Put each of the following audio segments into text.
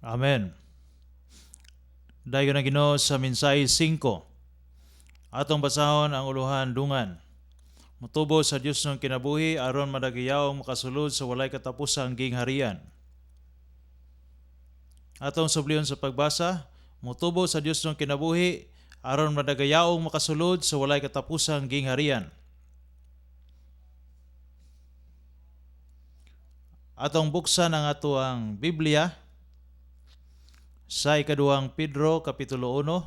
Amen. Dayon na Ginoo sa mensahe 5. Atong basahon ang uluhan dungan. Motubo sa Diosnong kinabuhi aron madagayaong makasulod sa walay katapusang gingharian. Atong sublion sa pagbasa, motubo sa Diosnong kinabuhi aron madagayaong makasulod sa walay katapusang gingharian. Atong buksan ang atoang Biblia sa ikaduhang Pedro kapitulo 1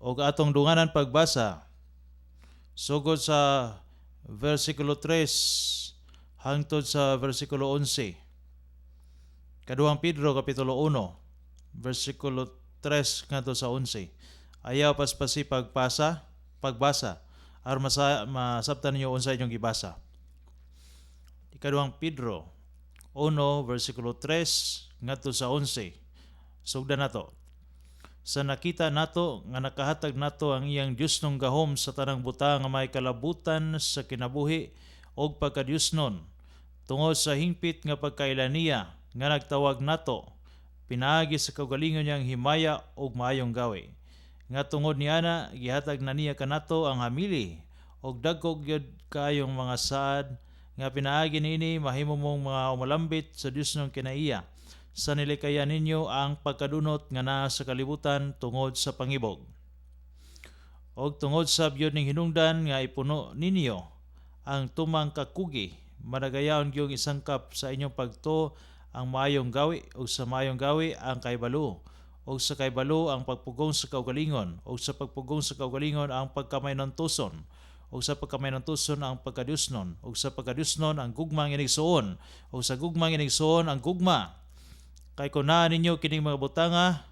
ug atong dunganan pagbasa sugod sa versikulo 3 hangtod sa versikulo 11. Kaduhang Pedro kapitulo 1 versikulo 3 ngadto sa 11. Ayaw paspasi pagbasa aron masabtan ninyo unsa inyong gibasa. Ikaduhang Pedro 1 versikulo 3 ngadto sa 11. Sugdan nato. Sa nakita nato nga nakahatag nato ang iyang Diosnong gahom sa tanang butang nga may kalabutan sa kinabuhi og pagkadiosnon tungod sa hingpit nga pagkaila niya nga nagtawag nato pinaagi sa kaugalingon niyang himaya ug maayong gawi nga tungod niana gihatag na niya kanato ang hamili og dagko gyud kaayong mga saad nga pinaagi niini mahimo mong mga umalambit sa Diosnong kinaiya sa nilikayan ninyo ang pagkadunot nga naa sa kalibutan tungod sa pangibog. Og tungod sa gyud ning hinungdan nga ipuno ninyo ang tumang kakugi, madagayaon gyud isangkap sa inyong pagtuo ang maayong gawi, ug sa maayong gawi ang kahibalo, ug sa kahibalo ang pagpugong sa kaugalingon, ug sa pagpugong sa kaugalingon ang pagkamahinantuson, ug sa pagkamahinantuson ang pagkadiosnon, ug sa pagkadiosnon ang gugmang inigsuon, ug sa gugmang inigsuon ang gugma. Kay kun naa ninyo kining mga butanga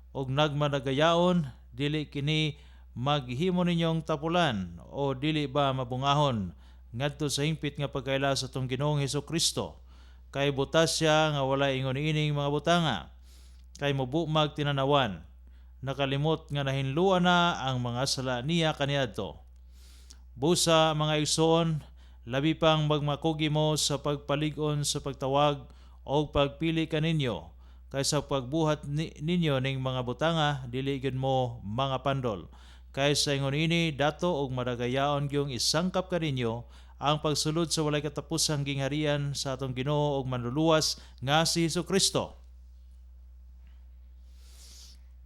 ug nagmadagayaon, dili kini maghimo ninyong tapulan o dili ba mabungahon ngadto sa hingpit nga pagkaila sa atong Ginoong Hesus Kristo. Kay butas siya nga walay ingon ining mga butanga, kay mobumag tinanawan, nakalimot nga nahinloan na ang mga sala niya kaniadto. Busa, mga igsoon, labi pang magmakugi mo sa pagpalig-on sa pagtawag o pagpili kaninyo, kay sa pagbuhat ninyo ning mga butanga dili gyud mo mga pandol. Kay sa ingon ini dato og madagayaon gyung isangkap kaninyo ang pagsulod sa walay katapusang gingharian sa atong Ginoo ug Manluluwas nga si Hesus Kristo.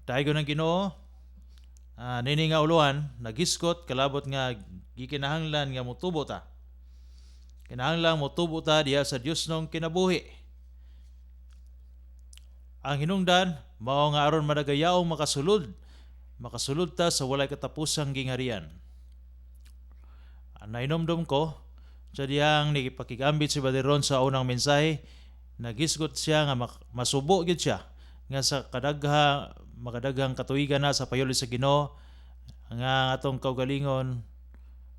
Daygon ang Ginoo, nini nga uluhan naghisgot kalabot nga gikinahanglan nga motubo ta. Kinahanglan motubo ta diha sa Diosnong kinabuhi. Ang hinungdan mao nga aron madagayaong makasulod ta sa walay katapusang gingharian. Nainomdom ko sa dihang nagipakigambit si Baderon sa unang mensahe, naghisgot siya nga masubo gyud siya nga sa makadaghang katuigan na sa payuli sa Ginoo nga atong kaugalingon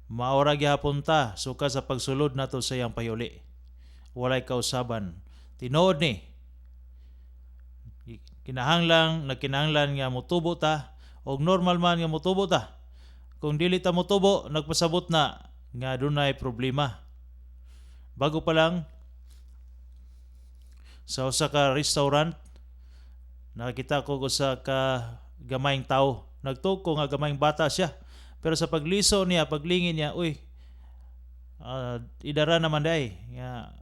maora gihapon ta suka sa pagsulod nato sa iyang payuli. Walay kausaban. Tinuod ni kinahanglan, nagkinahanglan nga motubo ta og normal man nga motubo ta. Kung dili ta motubo, nagpasabot na nga dunay problema. Bago pa lang sa usa ka restaurant, nakakita ko usa ka gamayng tao. Nagtuo ko nga gamayng bata siya. Pero sa pagliso niya, paglingin niya, uy, idara naman day nga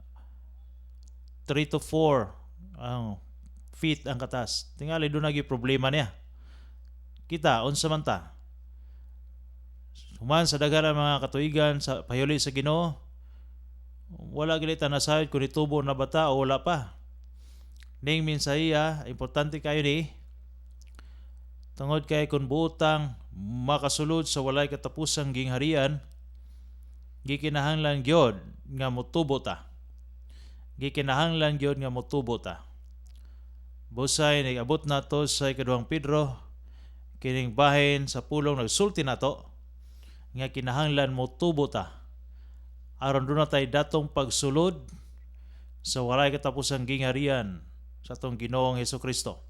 3 to 4 ang feet ang katas. Tingali doon nagi problema niya. Kita, unsa man ta? Human sa daghan mga katuigan sa payuli sa Ginoo, wala gali ta nasayod kung nitubo na bata o wala pa. Ning mensahiya, importante kayo ni tungod kay kung buotang makasulod sa walay katapusang gingharian, gikinahanglan gyud nga motubo ta. Gikinahanglan gyud nga motubo ta. Busay nag-abot nato sa ikaduhang Pedro, kining bahin sa pulong nagsulti nato nga kinahanglan motubo ta aron duna tay datong pagsulod sa walay katapusang gingharian sa atong Ginoong Hesus Kristo.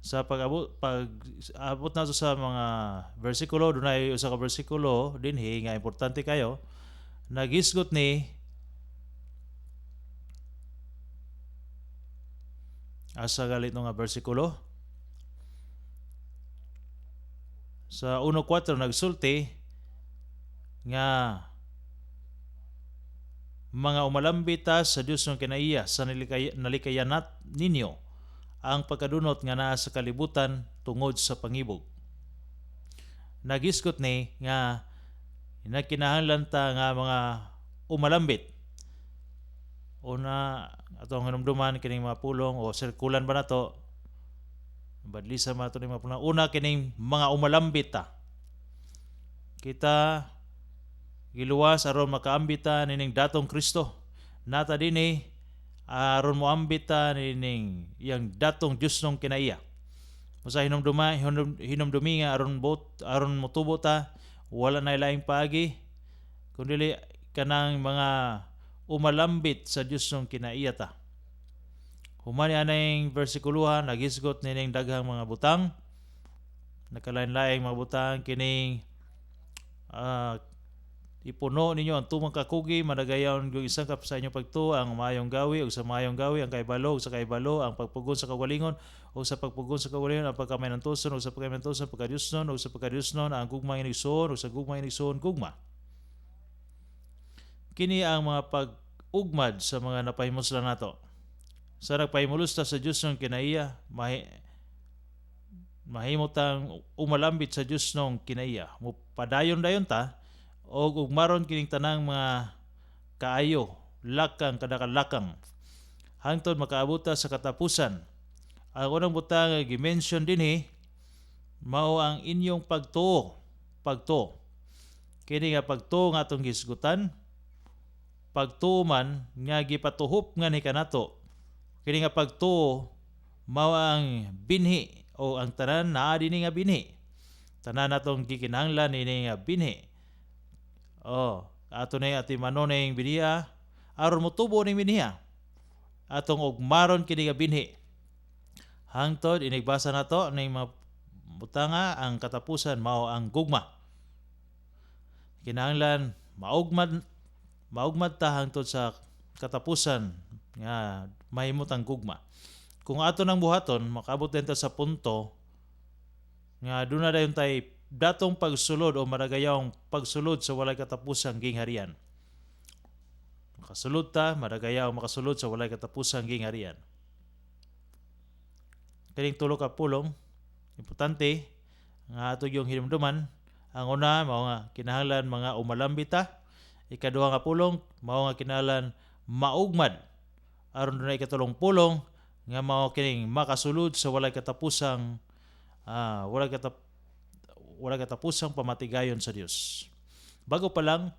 Sa pag abot nato sa mga bersikulo, dunay usa ka bersikulo dinhi nga importante kayo. Nagisgot ni Asa galit nga bersikulo? Sa 1:4 nagsulti nga mga umalambita sa Dios ng kinaiya sa nalikayanat ninyo ang pagkadunot nga naa sa kalibutan tungod sa pangibog. Nagisgot ni nga nagkinahanglan ta nga mga umalambit. Una, atong hinumduman kining mga pulong o sirkulan ba nato, badlisa man ato ning mga pulong. Una, kining mga umalambit ta. Kita giluwas aron makaambit ta nining datong Kristo. Nata dinhi aron moambit ta nining iyang datong Dios nung kinaiya. Usa, hinumdumi nga aron motubo ta, wala na laing paagi kundi kanang mga umalambit sa Dios nung kinaiya ta. Human aning bersikuloha, nagisgot nining daghang mga butang, nakalain-laing mga butang kining ipuno ninyo ang tumang kakugi, managayaon yung isangkap sa inyong pagtuo ang maayong gawi, ug sa maayong gawi ang kaibalo, ug sa kaibalo ang pagpugon sa kaugalingon, ug sa pagpugon sa kaugalingon ang pagkamahinantuson, ug sa pagkamahinantuson pagkadiosnon, ug sa pagkadiosnon ang gugmang inigsuon, ug sa gugmang inigsuon gugma. Kini ang mga pag-ugmad sa mga napahimuslan nato. Sa nagpahimulos ta sa Dios ng kinaiya, mahimo tang umalambit sa Dios ng kinaiya. Mo padayon dayon ta og ugmaron kining tanang mga kaayo, lakang kada kalakang hangtod makaabot ta sa katapusan. Ang unang butang nga gi-mention dinhi mao ang inyong pagtuo, pagtuo. Kini nga pagtuo nga atong gisgutan, pagtuo man nga gipatuhop nga ni kanato. Kini nga pagtuo mao ang binhi o ang tanan naa dinhi nga binhi. Tanan natong gikinahanglan ini nga binhi. Oh, ato na atimanon ning binhiya aron motubo ning binhiya. Atong ugmaron kini nga binhi. Hangtod inigbasa nato ning mga butanga, ang katapusan mao ang gugma. Kinahanglan maugmad ta hangtod sa katapusan nga mahimot ang gugma. Kung ato nang buhaton, makaabot din ta sa punto nga duna dayon tay datong pagsulod o maragayong pagsulod sa walay katapusang gingharian. Makasulod ta, maragayaw makasulod sa walay katapusang gingharian. Kining tulo ka pulong, importante nga ato yung hinumduman. Ang una, mao nga kinahanglan mga umalambit ta. Ikaduha nga pulong, mao nga kinahanglan maugmad. Aron dunay ikatulong pulong nga mao kining makasulod sa walay katapusang pamatigayon sa Dios. Bago pa lang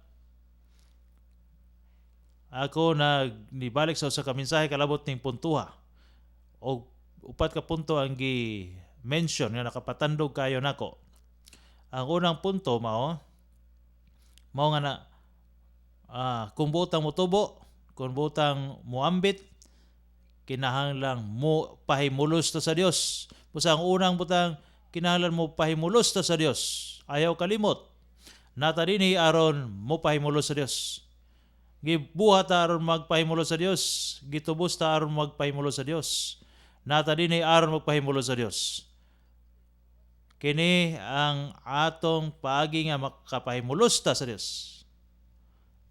ako nag nibalik sa usa ka mensahe kalabot ning puntuha. Og upat ka punto ang gi-mention nga nakapatandog kayo nako. Ang unang punto mao mao nga na kung butang motubo, kung butang moambit, kinahanglang mo pahimulos ta sa Dios. Busa ang unang butang, kinahanglan mo pahimulos ta sa Dios. Ayaw kalimot. Nata dinhi aron mo pahimulos sa Dios. Gibuhat ta aron magpahimulos sa Dios. Gitubos ta aron magpahimulos sa Dios. Nata dinhi aron magpahimulos sa Dios. Kini ang atong paagi nga makapahimulos ta sa Dios.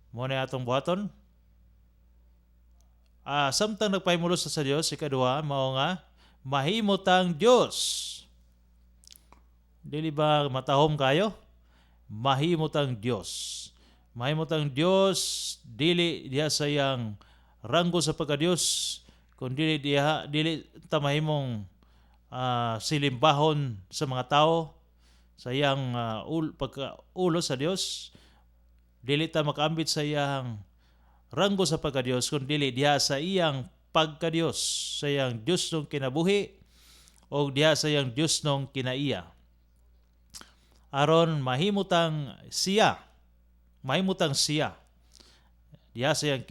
Mo na atong buhaton. Samtang nagpahimulos ta sa Dios, ikaduha mao nga mahimo tang Dios. Dili ba matahom kayo? Mahimo tang Dios. Mahimo tang Dios dili diha sa iyang ranggo sa pagka-Dios, kundi diha dili ta mahimong silimbahon sa mga tao sa iyang pagkaulo sa Dios. Dili ta makaambit sa iyang ranggo sa pagka-Dios kun dili diha sa iyang pagka-Dios, sa iyang Dios nung kinabuhi o diha sa iyang Dios nung kinaiya. Aron mahimutang siya, mahimutang siya diha sa iyang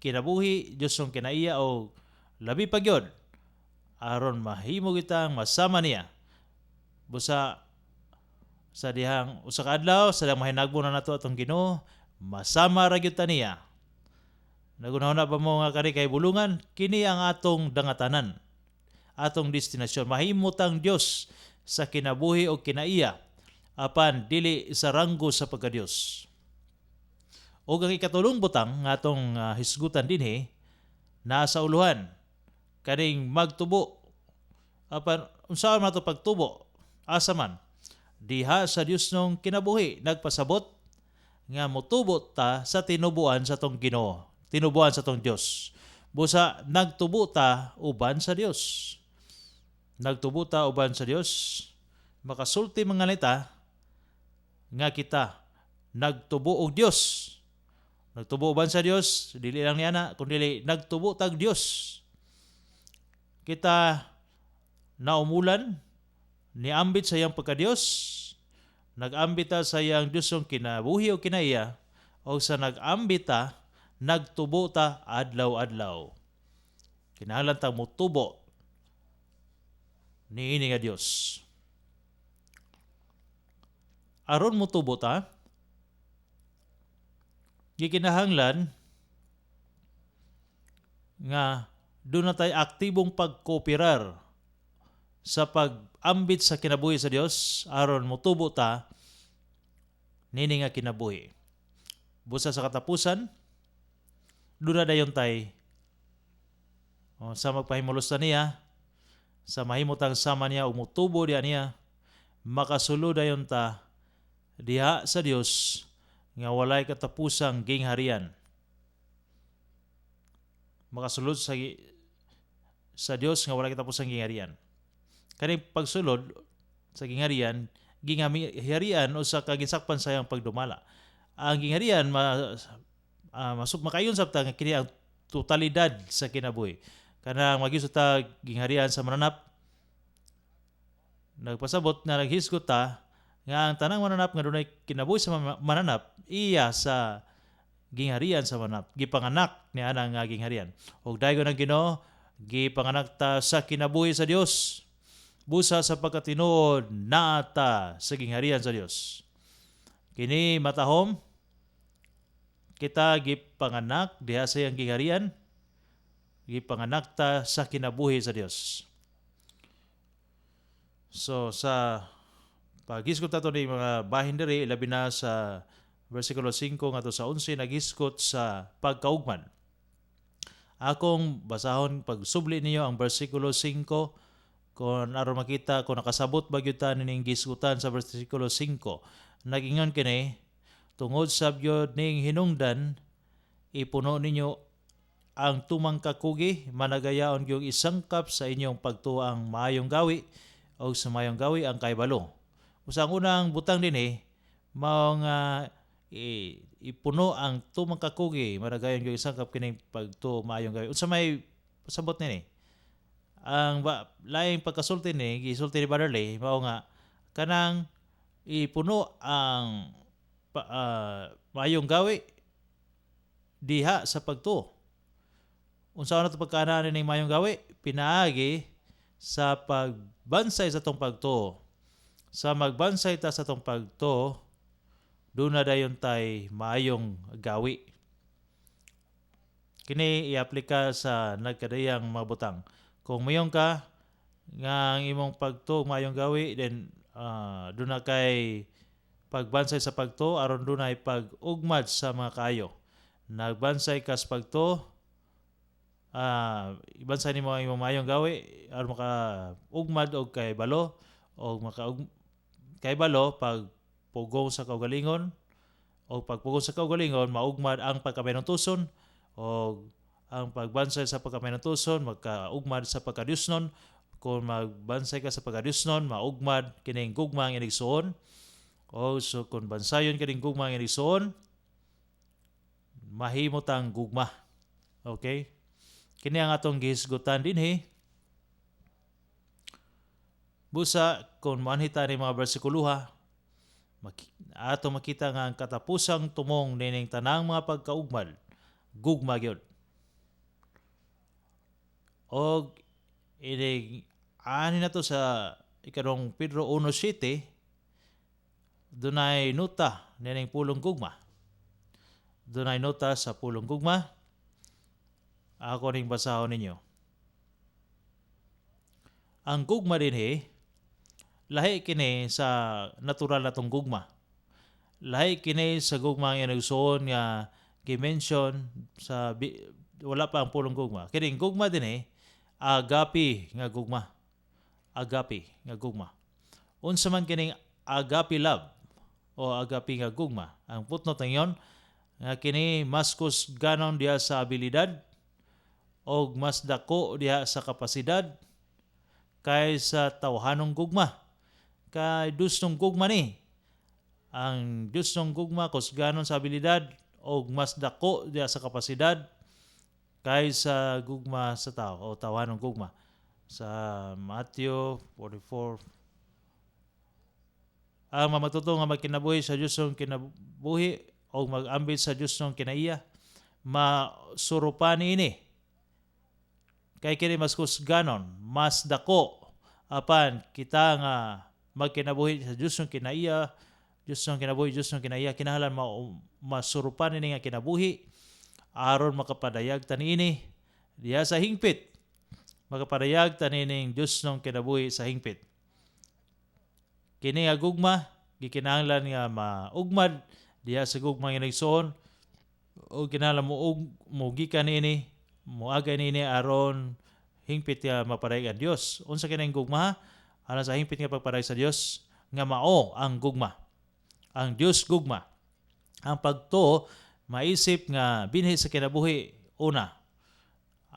kinabuhi, Dios nung kinaiya, o labi pa gyud aron mahimo kitang masama niya. Busa sa dihang usa ka adlaw sa dihang mahinagbo na nato atong Ginoo, masama ra gyud ta niya. Nagunahuna ba mo nga kani kay bulungan? Kini ang atong dangatanan. atong destinasyon. Mahimo tang Dios sa kinabuhi o kinaiya, apan dili sa ranggo sa pagka-Dios. O ang ikatulong butang nga atong hisgutan dinhi naa sa uluhan, kaning magtubo. Apan unsaon man ato pagtubo? Asa man? Diha sa Diosnong kinabuhi. Nagpasabot nga motubo ta sa tinubuan sa tong Ginoo, tinubuan sa tong Dios. Busa nagtubo ta uban sa Dios. Nagtubo ta uban sa Dios. Makasulti mga nita nga kita nagtubo og Dios. Nagtubo uban sa Dios, dili lang niya na, kundi nagtubo tag Dios. Kita naumulan, niambit sa iyang pagka-Dios, nag-ambit ta sa iyang Diyosong kinabuhi o kinaiya, o sa nag-ambit ta, nagtubo ta adlaw-adlaw. Kinahanglan ta motubo niini nga Dios. Aron motubo ta, gikinahanglan nga duna tay aktibong pagkooperar sa pag-ambit sa kinabuhi sa Dios aron motubo ta nini nga kinabuhi. Busa sa katapusan, duna dayon tay o, sa magpahimulos na niya, sa mahimutang sama niya ug motubo diha niya, makasulod dayon ta diha sa Dios nga walay katapusang gingharian. Makasulod sa Dios nga walay katapusang gingharian. Kaning pagsulod sa gingharian, gingharian usa ka ginsakpan sa iyang pagdumala. Ang gingharian masuk makayon sa ta nga kini ang totalidad sa kinabuhi. Kanang magisod ta gingharian sa mananap, nagpasabot na naghisgot ta nga ang tanang mananap nga dunay kinabuhi sa mananap, iya sa gingharian sa mananap. Gipanganak ni ana nga gingharian. Og daygon ang Ginoo, gipanganak ta sa kinabuhi sa Dios. Busa sa pagkatinuod naa ta sa gingharian sa Dios. Kini matahom, kita gipanganak diha sa iyang gingharian, gipanganak ta sa kinabuhi sa Dios. So sa paghisgot ato ni mga bahin diri, labi na sa versikulo 5 ngadto sa 11, naghisgot sa pagkaugman. Akong basahon pagsubli niyo ang versikulo 5 kung aron makita kung nakasabot ba gyud ta nining gisgutan sa versikulo 5. Nagingon kini, "Tungod sa gyud ning hinungdan, ipuno ninyo ang tumang kakugi, managayaon gyud isangkap sa inyong pagtuo ang maayong gawi, o sa maayong gawi ang kahibalo." Usa ang unang butang dinhi mao nga ipuno ang tumang kakugi, managayon gyud isangkap kining pagtuo maayong gawi. Unsa may pasabot nini? Ang laing pagkasulti ni gisulti ni Brother Lee mao nga kanang ipuno ang maayong gawi diha sa pagtuo. Unsa na to pagkaanaan ning maayong gawi? Pinaagi sa pagbansay sa tong pagtuo. Sa magbansay ta sa tong pagtuo, duna dayon tay maayong gawi. Kini i-aplika sa nagkadayang mga butang. Kung mayon ka nga ang imong pagtuo maayong gawi, then duna kay pagbansay sa pagtuo aron dunay pag-ugmad sa mga kaayo. Nagbansay ka sa pagtuo, ibansay nimo ang imong maayong gawi aron maka-ugmad og kahibalo og maka kahibalo pagpugong sa kaugalingon, og pagpugong sa kaugalingon maugmad ang pagkapahinutoson, og ang pagbansay sa pagkapahinutoson magkaugmad sa pagkadiosnon. Kung magbansay ka sa pagkadiosnon, maugmad kining gugma ang inigsuon, o so kung bansayon kining gugma ang inigsuon, mahimo tang gugma. Okay, kini ang atong gihisgutan dinhi. Busa kung moanhi ta ni mga bersikuluha, ato makita nga ang katapusang tumong nining tanang mga pagkaugmad, gugma gyud. Og inig ani na to sa Ikaduhang Pedro 1:7, dunay nota nining pulong gugma. Dunay nota sa pulong gugma. Ako ning basahon ninyo. Ang gugma dinhi, lahi kini sa natural natong gugma. Lahi kini sa gugma nga nagsuon nga gi-mention sa wala pa ang pulong gugma. Kining gugma dinhi, agape nga gugma. Agape nga gugma. Unsa man kining agape love o agape nga gugma? Ang footnote ngayon nga kini mas kusganon diha sa abilidad og mas dako diha sa kapasidad kaysa tawhanong gugma. Kay dusnong gugma ni. Ang dusnong gugma kusganon sa abilidad og mas dako diha sa kapasidad kaysa gugma sa tao o tawhanong gugma. Sa Matthew 44, ang mamatuto nga magkinabuhi sa Diyos kinabuhi o mag-ambit sa Diyos ng kinaiya, masurupan ini. Kay kini mas kusganon, mas dako, apan kita nga magkinabuhi sa Diyos ng kinaiya, Diyos ng kinabuhi, Diyos ng kinaiya, kinahanglan masurupan ini nga kinabuhi aron makapadayag ta niini diha sa hingpit. Makapadayag ta niining Diyos ng kinabuhi sa hingpit. Kini nga gugma gikinahanglan nga maugmad diha sa gugma nga nagsuon o kinahanglan mo og mogikan niini, moagay niini aron hingpit nga mapadayag ang Dios. Unsa kining gugma? Alang sa hingpit nga pagpadayag sa Dios nga mao ang gugma. Ang Dios gugma. Ang pagtuo maisip nga binhi sa kinabuhi una.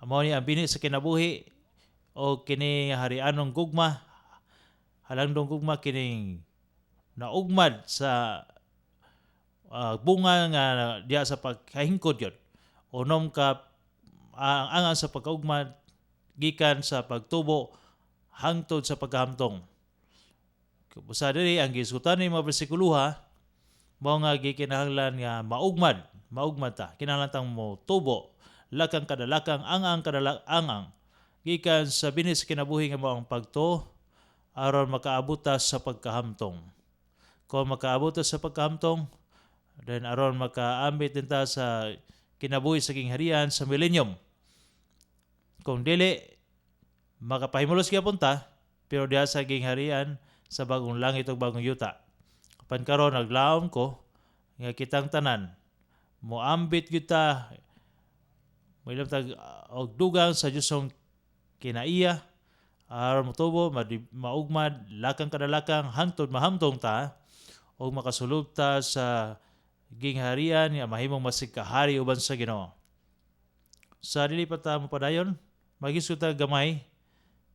Mao ni ang binhi sa kinabuhi o kini nga harianong gugma, halangdong gugma, kining naugmad sa bunga nga diha sa pagkahingkod yun. Unom ka ang angang sa pagkaugmad gikan sa pagtubo hangtod sa pagkahamtong. Busa diri ang gisgutan ni mga bersikuloha mao nga gikinahanglan nga maugmad, maugmad ta. Kinahanglan tang mo tubo, lakang kadalakang, ang-ang kadalak ang-ang gikan sa binhi sa kinabuhi nga mao ang pagtuo aron makaabot ta sa pagkahamtong. Kung makaabot ta sa pagkahamtong, then aron makaambit din ta sa kinabuhi sa gingharian sa millennium. Kung dili, makapahimulos gyapon ta, pero diha sa gingharian sa bagong langit ug bagong yuta. Apan karon naglaom ko nga kitang tanan moambit gyud ta, moilom tag og dugang sa Diyosong kinaiya aron motubo, maugmad lakang kadalakang hangtod mahamtong ta ug makasulub ta sa gingharian nga mahimong masigkahari uban sa Ginoo. Sa dili pa ta mopadayon, magisgot ta gamay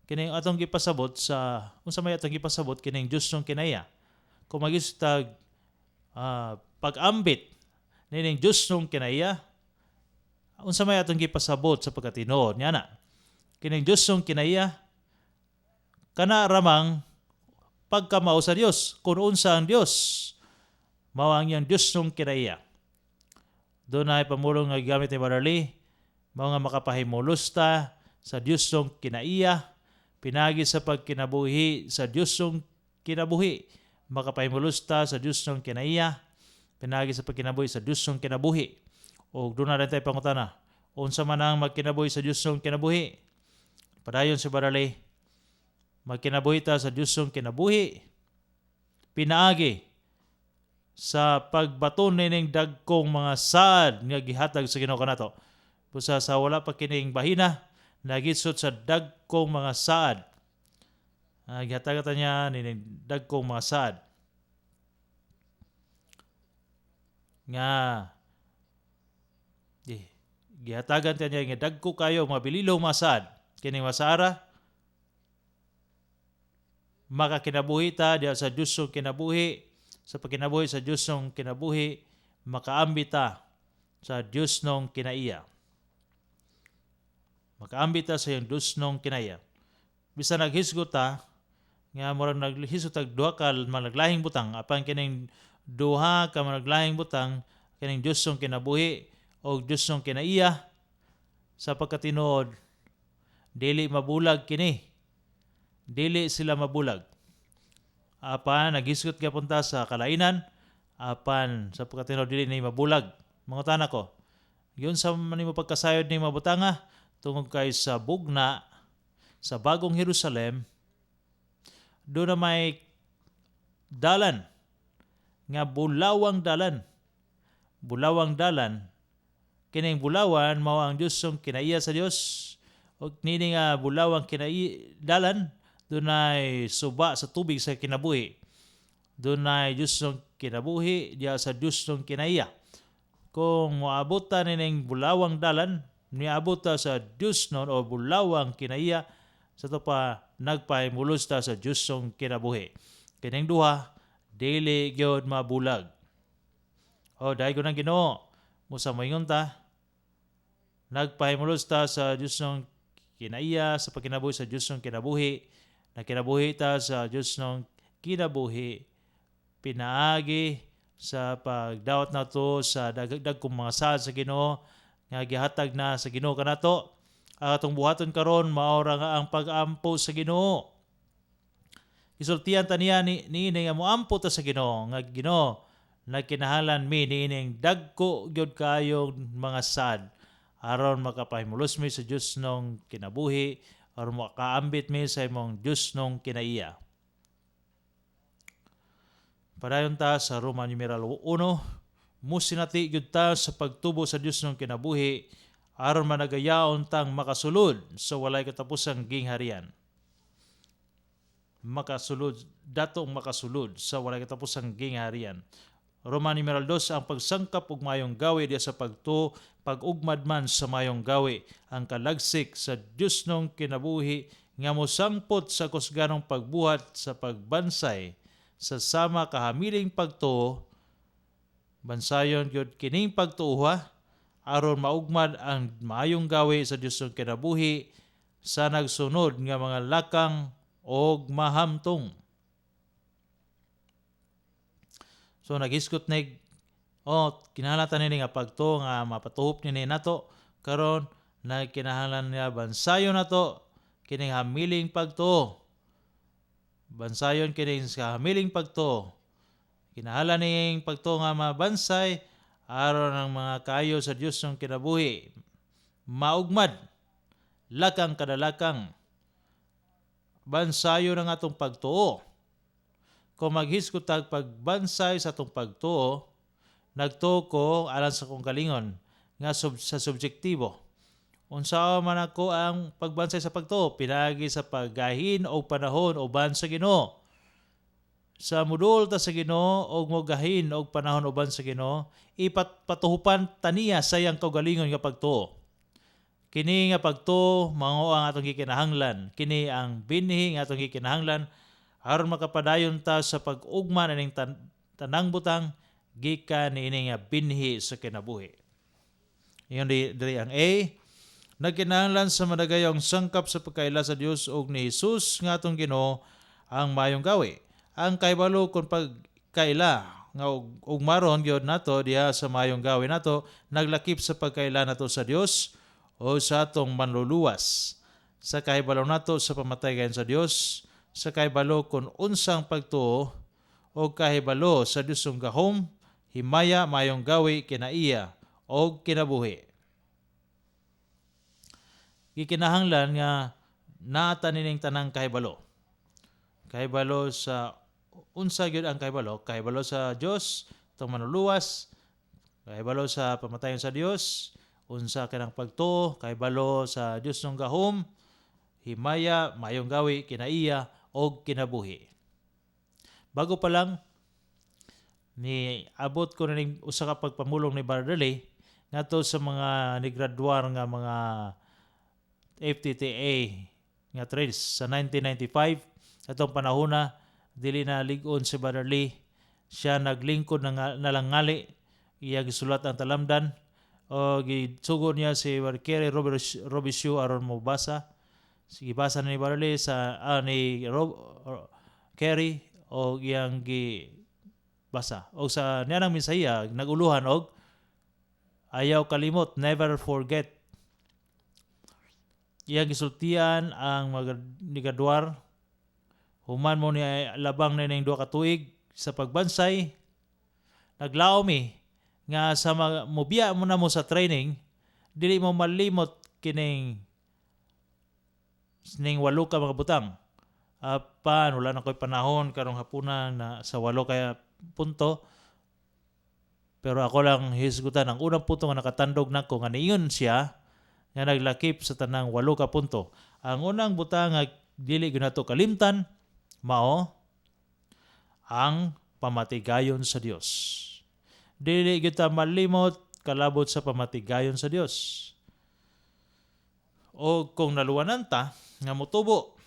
kining atong gipasabot sa unsa may atong gipasabot kining Dios ng kinaiya. Kung magisgot ta pag-ambit nining Dios ng kinaiya, unsa may atong gipasabot sa pagkatinuod niya na? Kining Dios ng kinaiya kana ramang pagkamao sa Dios. Kung unsa ang Dios, mao ang iyang Dios ng kinaiya. Dunay pamulong nga gigamit ni Brother Lee, mao nga makapahimulos ta sa Dios ng kinaiya pinagi sa pagkinabuhi sa Dios ng kinabuhi. Makapahimulos ta sa Dios ng kinaiya pinagi sa pagkinabuhi sa Dios ng kinabuhi. Og doon na rin tayo pangutana, unsa man ang magkinabuhi sa Dios ng kinabuhi? Padayon si Brother Lee, magkinabuhi ta sa Dios ng kinabuhi pinaagi sa pagbaton nining dagkong mga saad nga gihatag sa Ginoo kanato. Busa sa wala pa kining bahina, nagisot sa dagkong mga saad. Gihatag ta niya nining dagkong mga saad. Nga gihatagan ta niya nga dagko kayo mga bililong mga saad. Kining masara makakinabuhi ta diha sa Diyosong kinabuhi, sa pagkinabuhi sa Diyosong kinabuhi, makaambit ta sa Diyos nung kinaiya. Makaambit ta sa iyang Diyos nung kinaiya. Bisan naghisgot ta nga murag naghisgot tag duha ka managlahing butang, apan kining duha ka managlahing butang, kining Diyos nung kinabuhi o Diyos nung kinaiya, sa pagkatinuod dili mabulag kini. Dili sila mabulag. Apan naghisgot gyapon ta sa kalainan, apan sa pagkatinuod dili ni mabulag. Mangutana ko, yun sa man nimo pagkasayod ni mabutanga tungod kay sa bugna sa bagong Jerusalem. Duna may dalan nga bulawang dalan. Bulawang dalan, kining bulawan mao ang Diosong kinaiya sa Dios, ug nini nga bulawang kinai dalan, dunay suba sa tubig sa kinabuhi. Dunay Diosong kinabuhi diha sa Diosong kinaiya. Kung moabot ta nining bulawang dalan, niabot ta sa Diosnon o bulawang kinaiya, sa ato pa nagpahimulos ta sa Diosong kinabuhi. Kining duha dili gyud mabulag. O dahil ko ng Ginoo, musa moingon ta, nagpahimulos ta sa Diosnong kinaiya sa pagkinabuhi sa Diosnong kinabuhi, nakinabuhi ta sa Diosnong kinabuhi pinaagi sa pagdawat nato sa dagkong mga saad sa Ginoo nga gihatag na sa Ginoo kanato. Ang atong buhaton karon mao ra nga ang pag-ampo sa Ginoo. Gisultian ta niya ni niini nga moampo ta sa Ginoo nga, "Ginoo, nagkinahanglan mi niining dagko gyud kaayong mga saad aron makapahimulos mi sa Diosnong kinabuhi, aron makaambit mi sa imong Diosnong kinaiya." Padayon ta sa Roman numeral 1. Musinati gyud ta sa pagtubo sa Diosnong kinabuhi aron managayaon tang makasulod sa walay katapusang gingharian. Makasulod, datong makasulod sa walay katapusang gingharian. Roman numeral 2, ang pagsangkap og mayong gawi diha sa pagtuo, pag-ugmad man sa mayong gawi, ang kalagsik sa Diosnong kinabuhi nga mosangpot sa kusganong pagbuhat sa pagbansay sa sama kahamiling pagtuo. Bansayon gyud kining pagtuo aron maugmad ang maayong gawi sa Diosnong kinabuhi sa nagsunod nga mga lakang og mahamtong. So naghisgot nig oh kinahanglan ta nini nga pagtuo nga mapatuhop nini nato karon, nagkinahanglan nga bansayon nato kining hamiling pagtuo. Bansayon kining sa hamiling pagtuo. Kinahanglan ning pagtuo nga mabansay aron ang mga kayo sa Diosnong kinabuhi maugmad lakang kadalakang. Bansayon ang atong pagtuo. Kung maghisgot tag pagbansay sa atong pagtuo, nagtuo ko alang sa akong kalingon nga sa subjektibo. Unsa man ako ang pagbansay sa pagtuo? Pinaagi sa paggahin og panahon uban sa Ginoo. Sa mudol ta sa Ginoo og mogahin og panahon uban sa Ginoo, ipatuhupan taniya sa iyang kaugalingon nga pagtuo. Kini nga pagtuo mao ang atong gikinahanglan. Kini ang binhi nga atong gikinahanglan aron makapadayon ta sa pag-ugma nining tanang butang gikan niini nga binhi sa kinabuhi. Ingon di diri ang A, nagkinahanglan sa madagayong sangkap sa pagkaila sa Dios ug ni Jesus nga atong Ginoo ang mayong gawi. Ang kahibalo kung pagkaila nga ugmaron gyud nato diha sa mayong gawi nato naglakip sa pagkaila nato sa Dios o sa atong manluluwas. Sa kahibalo nato sa pamatay gayon sa Dios, sa kahibalo kung unsang pagtuo o kahibalo sa Diosong gahom, himaya, mayong gawi, kinaiya o kinabuhi. Gikinahanglan nga naata nining tanang kahibalo. Kahibalo sa unsa gyud ang kahibalo? Kahibalo sa Dios, atong manluluwas, kahibalo sa pamatayon sa Dios, unsa kanang pagtuo, kahibalo sa Diosnong gahom, himaya, mayong gawi, kinaiya og kinabuhi. Bago pa lang ni abot ko ning usa ka pagpamulong ni Brother Lee ngadto sa mga nigraduar nga mga FTTA nga trades sa 1995. Atong panahona dili na lig-on si Brother Lee. Siya naglingkod na nalangali, iya gisulat ang talamdan o gisugo niya si Brother Kerry Robisio aron mo basa. Sige, basa ni Brother Lee sa ni Kerry o iyang gi basa o sa niyanang mensahiya naguluhan og "Ayaw kalimot," "Never forget." Iyang gisultian ang mga nigraduar human mo ni labang na ning 2 ka tuig sa pagbansay, "Naglaom mi nga sa mobiya mo na mo sa training, dili mo malimot kining ning walo ka mga butang." Apan wala na ko'y panahon karong hapunan na sa 8 kaya punto. Pero ako lang hisgutan ang unang punto nga nakatandog nako nga niingon siya nga naglakip sa tanang 8 ka punto. Ang unang butang nga dili gyud nato kalimtan mao ang pamatigayon sa Dios. Dili gyud ta malimot kalabot sa pamatigayon sa Dios. O kung naluwanan ta nga motubo,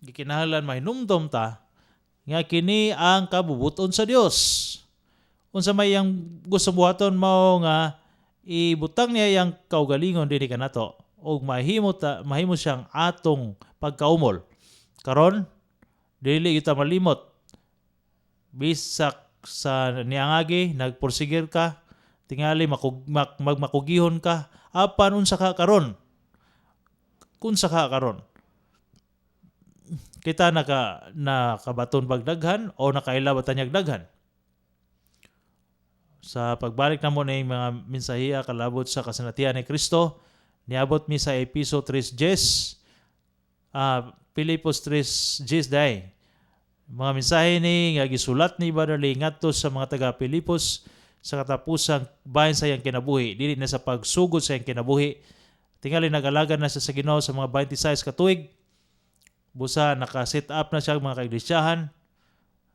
gikinahanglan mahinumdom ta nga kini ang kabubuton sa Dios. Unsa may iyang gusto buhaton mao nga ibutang niya iyang kaugalingon dinhi kanato ug mahimo siyang atong pagkaumol. Karon dili kita malimot, bisak sa niangagi nagporsigir ka, tingali magmakugihon ka, apan unsa ka karon? Unsa ka karon? Kita nakabaton bag daghan o nakaila ba tanyag daghan? Sa pagbalik namo ning mga mensahiya kalabot sa kasinatian ni Kristo, niabot mi sa Episo 3:10, Filipos 3:10 day. Mga mensahe ni nga gisulat ni Brother Lee ngadto sa mga taga Filipos sa katapusang bahin sa iyang kinabuhi, dili na sa pagsugod sa iyang kinabuhi. Tingali nag-alagad na siya sa Ginoo sa mga 26 ka tuig. Busa naka-set up na siya mga kaiglisyahan.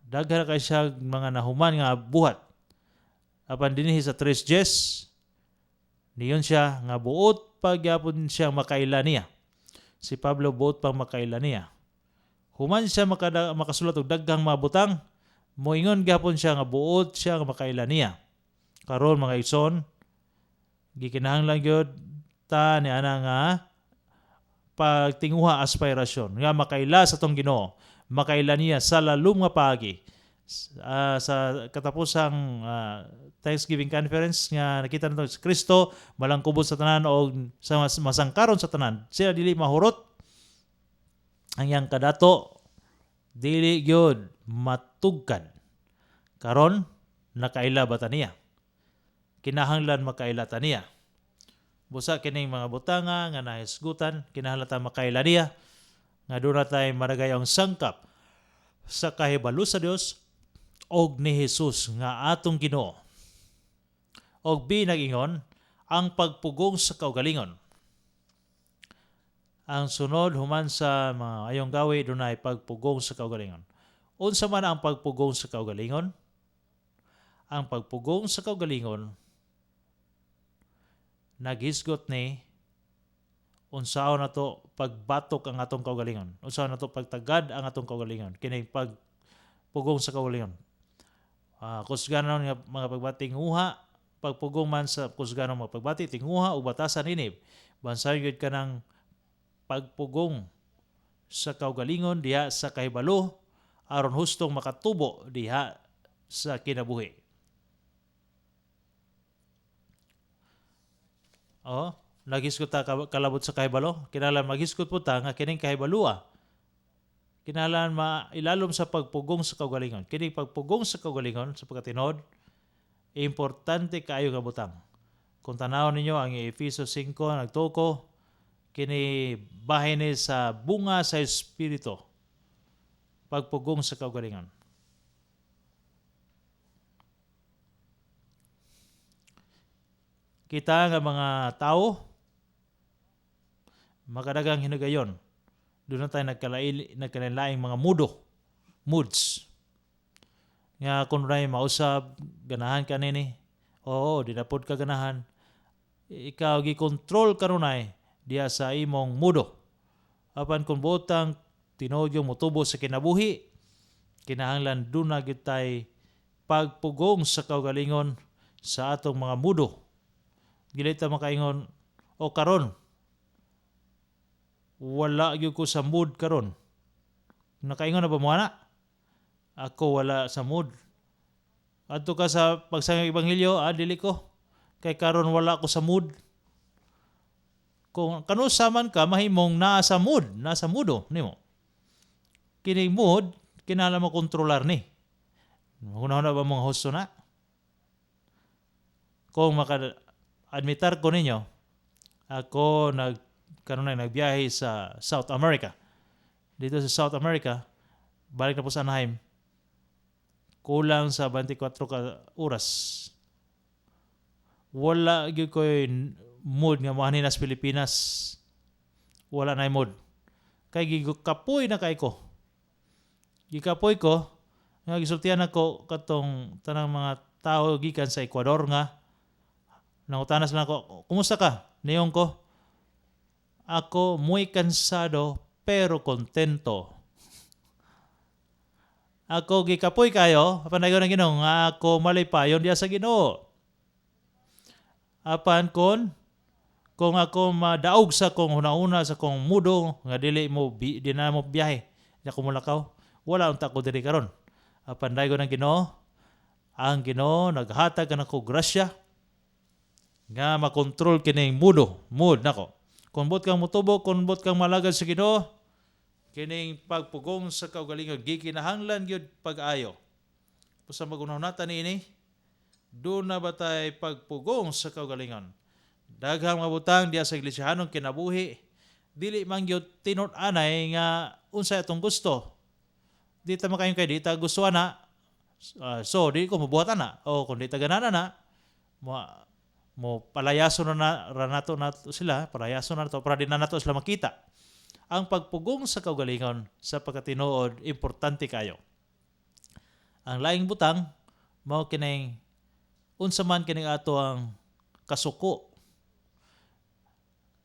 Daghan na kay siya mga nahuman nga buhat. Apan dinhi sa 3:10, niingon siya nga buot pagyapon siya makaila niya. Si Pablo buot pang makaila niya. Human siya makasulat og daghang mga butang, moingon gyapon siya nga buot siya nga makaila niya. Karon, mga igsoon, gikinahanglan gyud ta ni ana nga pagtinguha, aspirasyon nga makaila sa atong Ginoo, makaila niya sa lalom nga paagi. Sa katapusang Thanksgiving conference nga nakita nato si Kristo malangkubot sa tanan og sa masangkaron sa tanan. Siya dili mahurot ang iyang kadato, dili gyud matugkad. Karon, nakaila ba ta niya? Kinahanglan makaila ta niya. Busa kining mga butanga nga nahisgutan, kinahanglan ta makaila niya nga doon na maragayong sangkap sa kahibalo sa Dios og ni Jesus nga atong Ginoo. Og B, nag-ingon ang pagpugong sa kaugalingon. Ang sunod human sa mga ayong gawi, dunay pagpugong sa kaugalingon. Unsa man ang pagpugong sa kaugalingon? Ang pagpugong sa kaugalingon naghisgot ni unsaon nato pagbatok ang atong kaugalingon. Unsaon nato pagtagad ang atong kaugalingon. Kini pagpugong sa kaugalingon. Kusganon nga mga pagbati, tinguha, pagpugong man sa kusganon mga pagbati, tinguha ug batasan ini. Bansayon gyud kanang pagpugong sa kaugalingon diha sa kahibalo aron hustong makatubo diha sa kinabuhi. Oh, naghisgot ta kalabot sa kahibalo. Kinahanglan maghisgot po ta nga kining kahibaloa kinahanglan mailalom sa pagpugong sa kaugalingon. Kining pagpugong sa kaugalingon sa pagkatinod, importante kaayo nga butang. Kung tanaw ninyo ang Efeso 5 nagtuko, kini bahin ni sa bunga sa Espiritu, pagpugong sa kaugalingon. Kita nga mga tao makadagang hinugayon, doon na tayo nagkalain mga moods. Nga kung dunay mausab, ganahan ka nini, oo, di na pod ka ganahan. Ikaw gikontrol kanunay diha sa imong mudo. Apan kung butang tinuod yung motubo sa kinabuhi, kinahanglan doon na gyud tay pagpugong sa kaugalingon sa atong mga mudo. Dili ta makaingon, o karon wala gyud ko sa mood karon. Nakaingon na ba mo ana? Ako wala sa mood. Adto ka sa pagsangag ebanghelyo, dili ko. Kay karon wala ko sa mood. Kung kanusa man ka mahimong naa sa mood, naa sa mudo nimo. Kining mood kinahanglan mo kontrolar ni. Hunahuna ba mga husto na? Kung maka-admitar ko ninyo, ako nag kanunay nagbiyahe sa South America. Dito sa South America, balik na po sa Anaheim. Kulang sa 24 ka oras. Wala gyud ko'y mood nga moanhi na sa Pilipinas. Wala na mood. Kay gikapoy na kay ko. Gikapoy ko nga gisultihan ako katong tanang mga tao gikan sa Ecuador nga nangutana sila ko, "Kumusta ka?" Niingon ko, "Ako muy cansado pero contento." Ako gikapoy kayo, apan ng Ginoo nga ako malipayon diya sa Ginoo. Apan kon ako madaog sa kong hunahuna, sa kong mudo nga dili mo di na mo biyahe, di ako mulakaw, wala unta ko diri karon. Apan daygon ng Ginoo, ang Ginoo naghatag kanako grasya nga makontrol kining mudo, mood nako. Kung buot kang motubo, kung buot kang malagad sa Ginoo, kining pagpugong sa kaugalingon gikinahanglan gyud pag-ayo. Busa magunahunata niini, duna ba tay pagpugong sa kaugalingon? Daghang mga butang diya sa iglesyahanong kinabuhi, dili man gyud tinud-anay nga unsay atong gusto. Di ta makaingon kay di ta gusto ana, so di ko mobuhat ana. O kung di ta ganahan ana, mo palayason na, na ra nato nato sila, palayason na nato para di na nato sila makita. Ang pagpugong sa kaugalingon sa pagkatinuod importante kayo. Ang laing butang mao kining unsa man kining ato ang kasuko.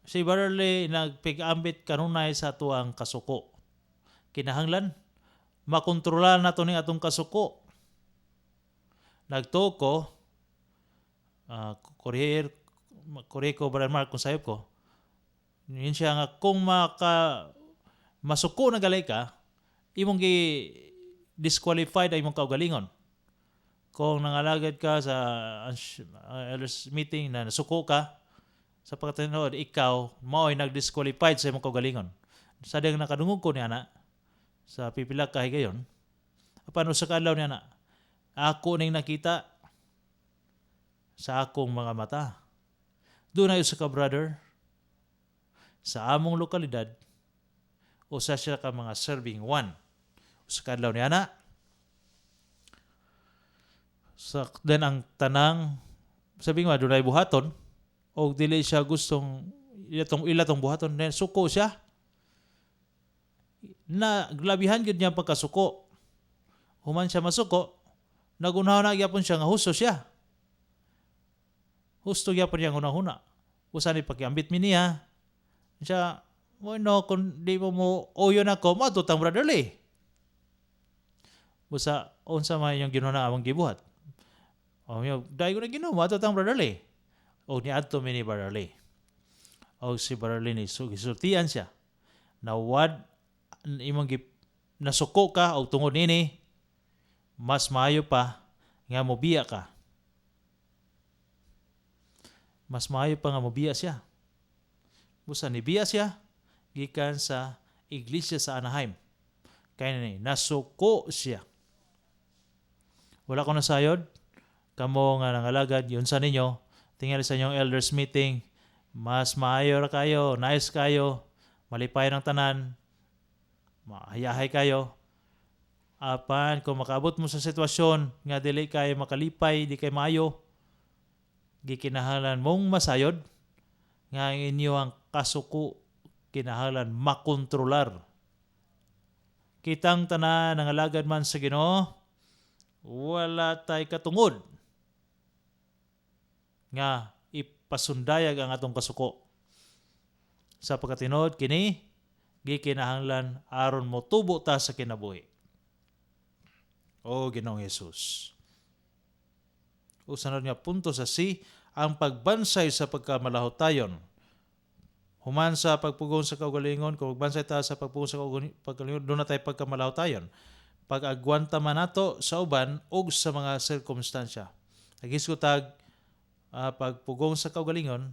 Si Barley nagpig-ambit kanunay sa ato ang kasuko. Kinahanglan makontrolar nato ning atong kasuko. Nagtuo ko, correct correct ko, Brother Mark, kung sayop ko. Yun siya nga kung maka masuko na gali ka, imong gi disqualified ang imong kaugalingon. Kung nangalagad ka sa elders meeting na nasuko ka, sa pagkatinuod, ikaw mao'y nag-disqualified sa imong kaugalingon. Sa diyang nakadungog ko niya na, sa pipila ka higayon, apan usa ka adlaw niya na, ako ning nakita sa akong mga mata. Duna usa ka brother sa among lokalidad, usa siya ka mga serving one. Usa ka adlaw niya na, sa then ang tanang sabi nga dunay buhaton og dili siya gustong ila tong buhaton, then suko siya na glabihan gyud niya pagkasuko. Human siya masuko, nagunahuna gyapon siya nga husto siya, husto gyapon niya hunahuna. Usa ni pakiambit mi niya siya mo, kung di mo mo uyon ako, moadto tang brotherly. Busa unsa man yung ginuna among gibuhat. O yo, dahil ko na Ginoo, moadto tang brotherly. O niadto mi ni brotherly. O si brotherly ni so, gisultian siya. Nawad imong nasuko ka og tungod nini, mas maayo pa nga mobiya ka. Mas maayo pa nga mobiya siya. Busa nibiya siya gikan sa iglesia sa Anaheim. Kaya ni nasuko siya. Wala ko nasayod. Kamo nga nangalagad, yun sa ninyo, tingali sa inyong elders meeting, mas maayo ra kayo, nice kayo, malipay ng tanan, mahayahay kayo. Apan kung makaabot mo sa sitwasyon nga dili kayo makalipay, di kay maayo, gikinahanglan mong masayod nga ang inyo ang kasuko kinahanglan makontrolar. Kitang tanan nangalagad man sa Ginoo, wala tay katungod nga ipasundayag ang atong kasuko. Sa pagkatinod kini gikinahanglan aron motubo ta sa kinabuhi. O Ginoong Hesus. O sanod nga punto sa C, ang pagbansay sa pagkamalahotayon. Human sa pagpugong sa kaugalingon, kung magbansay ta sa pagpugong sa kaugalingon, duna tay pagkamalahotayon. Pag-agwanta man nato sa uban ug sa mga sirkumstansya. Nagisgot tag pagpugong sa kaugalingon,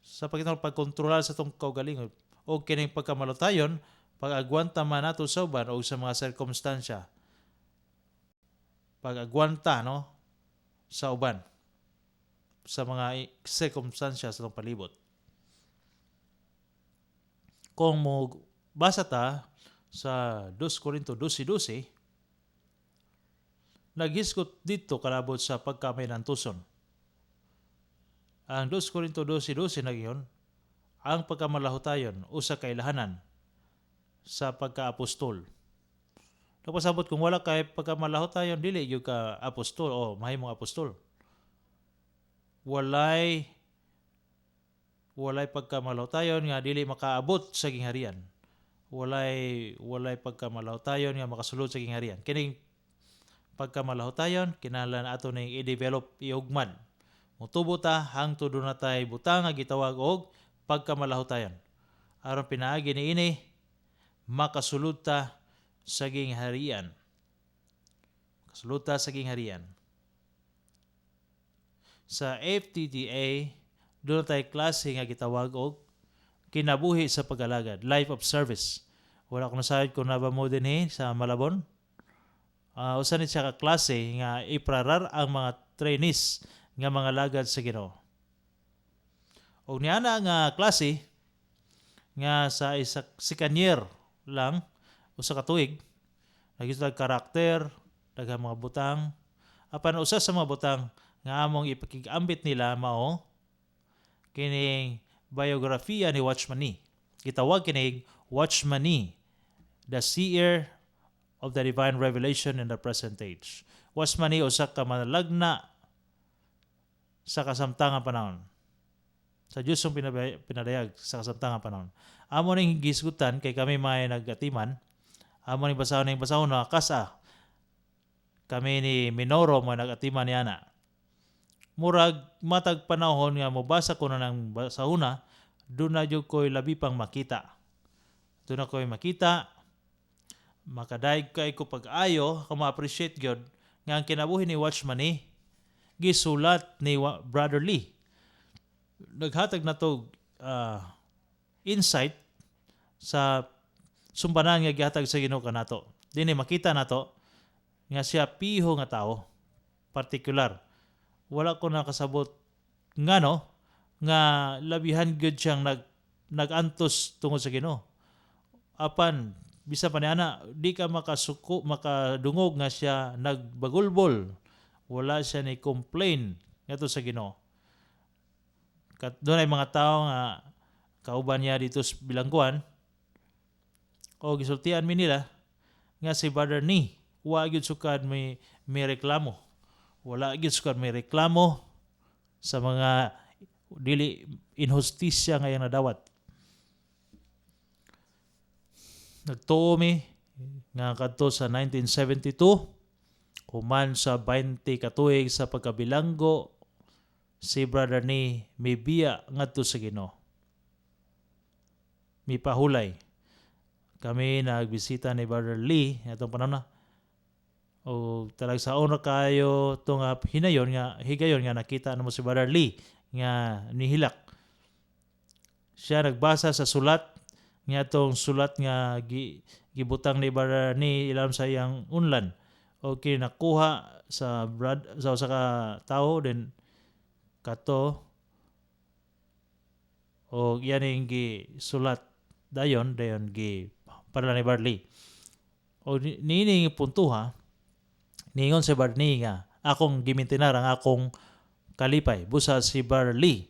sa pagkatong pagkontrolar sa tong kaugalingon o kining pagkamalutayon, pag-agwanta man nato sa uban o sa mga sirkumstansya. Pag-agwanta, no, sa uban sa mga sirkumstansya sa tong palibot. Kung mo basa ta Sa 2 Corinto 12:12, naghisgot dito kalabot sa pagkamainantuson. Ang 2 Corinto 12:12 nagyon ang pagkamalahutayon usa ka ilahanan sa pagkaapostol. Nagpasabot kung wala kay pagkamalahutayon, dili gyud ka apostol o mahimong apostol. Walay pagkamalahutayon nga dili makaabot sa gingharian. Walay pagkamalahutayon nga makasulod sa gingharian. Kining pagkamalahutayon kinahanglan ato ning i-develop, iugmad. Mutubo ta hangtod duna tay butang nga gitawag og pagkamalahutayon. Aron pinaagi niini makasulod ta sa gingharian. Makasulod ta sa gingharian. Sa FTTA, duna tay klase nga gitawag og kinabuhi sa pag-alagad, life of service. Wala ko nasayod kung naa ba mo dinhi sa Malabon. Usa ni siya ka klase nga iprarar ang mga trainees nga mga lagad sa Ginoo. Og niana nga klase nga sa isa second year lang, usa ka tuig, nagito karakter, daghang mga butang. Apan usa sa mga butang nga among ipakig-ambit nila mao kining biografiya ni Watchman Nee. Gitawag kining Watchman Nee, the Seer of the Divine Revelation in the Present Age. Watchman Nee usa ka manalagna sa kasamtangang panahon. Sa Diyos ang pinadayag sa kasamtangang panahon. Amo ning gisgutan kay kami may nagatiman. Amo ning basahon ning basahon na kasa kami ni Minoro mo nagatiman niya na. Murag matag panahon nga mobasa ko na ng basahuna, duna jud ko'y labi pang makita. Duna ko'y makita, makadayeg kay ko pag-ayo, kung ma-appreciate gyud nga ang kinabuhi ni Watchman Nee gisulat ni Brother Lee. Naghatag na to insight sa sumbanan nga gihatag sa Ginoo kanato. Dinhi makita nato nga siya piho nga tao, partikular. Wala ko nakasabot ngano nga labihan gyud siyang nag-antos tungod sa Ginoo. Apan bisa pa niana di ka makasuko, makadungog nga siya nagbagulbol. Wala siya ni complain ngadto sa Ginoo. Kat dunay mga tao nga kauban niya dito sa bilangguan o gisultian mi nila nga si Brother Nee wa gyud sukad may reklamo. Wala gyud sukad may reklamo sa mga dili inhustisya nga iyang nadawat. Nagtuo mi nga kadto sa 1972, human sa 20 ka tuig sa pagkabilanggo, si Brother Nee mibiya ngadto sa Ginoo. Mipahulay. Kami nagbisita ni Brother Lee atong panahon na. O talagsaon ra kayo tong hinayon nga higayon nga nakita namo si Brother Lee nga nihilak. Siya nagbasa sa sulat nga atong sulat nga gibutang ni Brother Nee ilam sa iyang unlan. Okay, nakuha sa brad sa usa ka tawo din kato o yan yung gisulat dayon dayon gi para ni Barley. O niini puntuha niingon si Barney nga akong gimintinar ang akong kalipay busa si Barley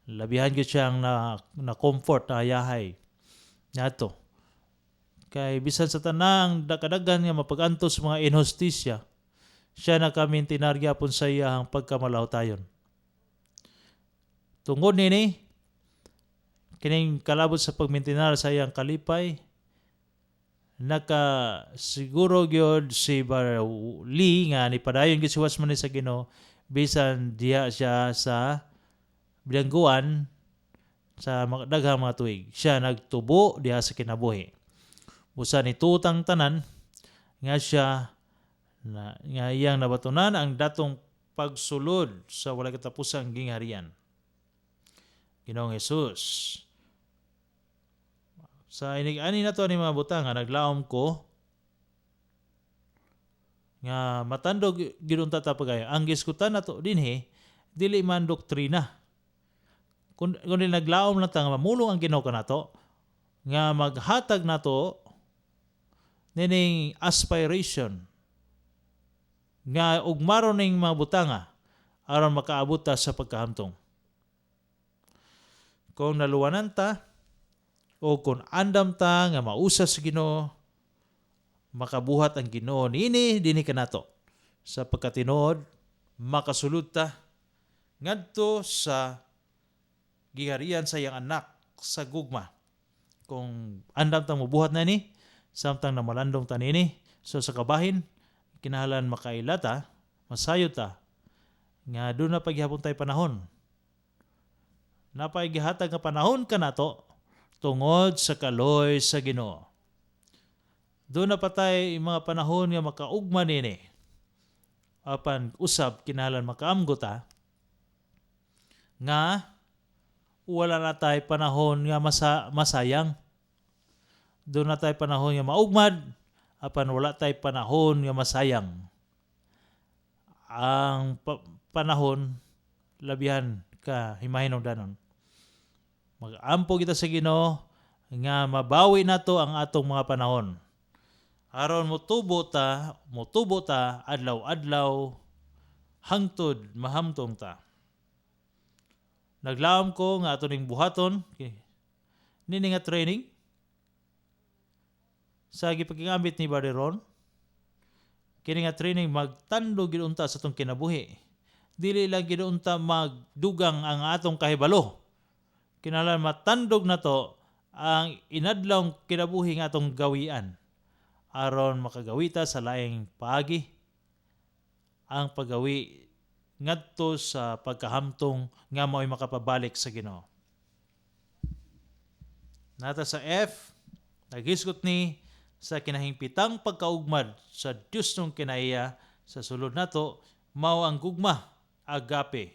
labihan gyud siyang na comfort na ayahay nato kay bisan sa tanang dakadagan nga mapag-antos mga inhustisya, siya nakamintinar gyapon sa iyang pagkamalahutayon. Tungod nini kining kalabot sa pagmintinar sa iyang kalipay, naka siguro gyud si Bar Lee nga nipadayon gyud si Watchman Nee sa Ginoo bisan diha siya sa bilangguan sa daghang mga tuig. Siya nagtubo diha sa kinabuhi. Busa nitutang tanan nga siya na, nga iyang nabatunan ang datong pagsulod sa walay katapusang gingharian. Ginoong Hesus. Sa inig-ani nato ani mga butang nga naglaom ko nga matandog gyud unta ta pagayo. Ang gisgutan nato dinhi dili man doktrina. Kun naglaom lang ta nga mamulong ang Ginoo kanato nga maghatag nato Nining aspiration nga ugmaron ning mga butanga aron makaabot ta sa pagkahamtong. Kung naluwanan ta o kung andam ta nga mausa sa Ginoo, makabuhat ang Ginoo niini dinhi kanato. Sa pagkatinuod, makasulod ta ngadto sa giharian sa iyang Anak sa gugma. Kung andam ta mobuhat na ni, samtang namalandong ta nini, so sa kabahin, kinahanglan makaila ta, masayod ta, nga duna pa gihapon tay panahon. Napay gihatag nga panahon kanato tungod sa kaloy sa Ginoo. Duna pa tay mga panahon nga makaugma nini. Apan usab kinahanglan makaamgo ta nga wala na tay panahon nga masayang. Duna tay panahon nga maugmad, apan wala tay panahon nga masayang. Ang panahon labihan ka himahinungdanon. Mag-ampo kita sa Ginoo nga mabawi nato ang atong mga panahon. Aron motubo ta adlaw-adlaw hangtod mahamtong ta. Naglaom ko nga ato ning buhaton nini nga training sa gipakigambit ni Brother Ron. Kini nga training magtandog gid unta sa atong kinabuhi. Dili lang gid unta magdugang ang atong kahibalo. Kinahanglan matandog nato ang inadlawng kinabuhi nga atong gawian aron makagawita sa laing paagi, ang paggawi ngadto sa pagkahamtong nga mao'y makapabalik sa Ginoo. Nata sa F, naghisgot ni sa kinahingpitang pagkaugmad sa Dios ng kinaiya sa sulod nato mao ang gugma, agape.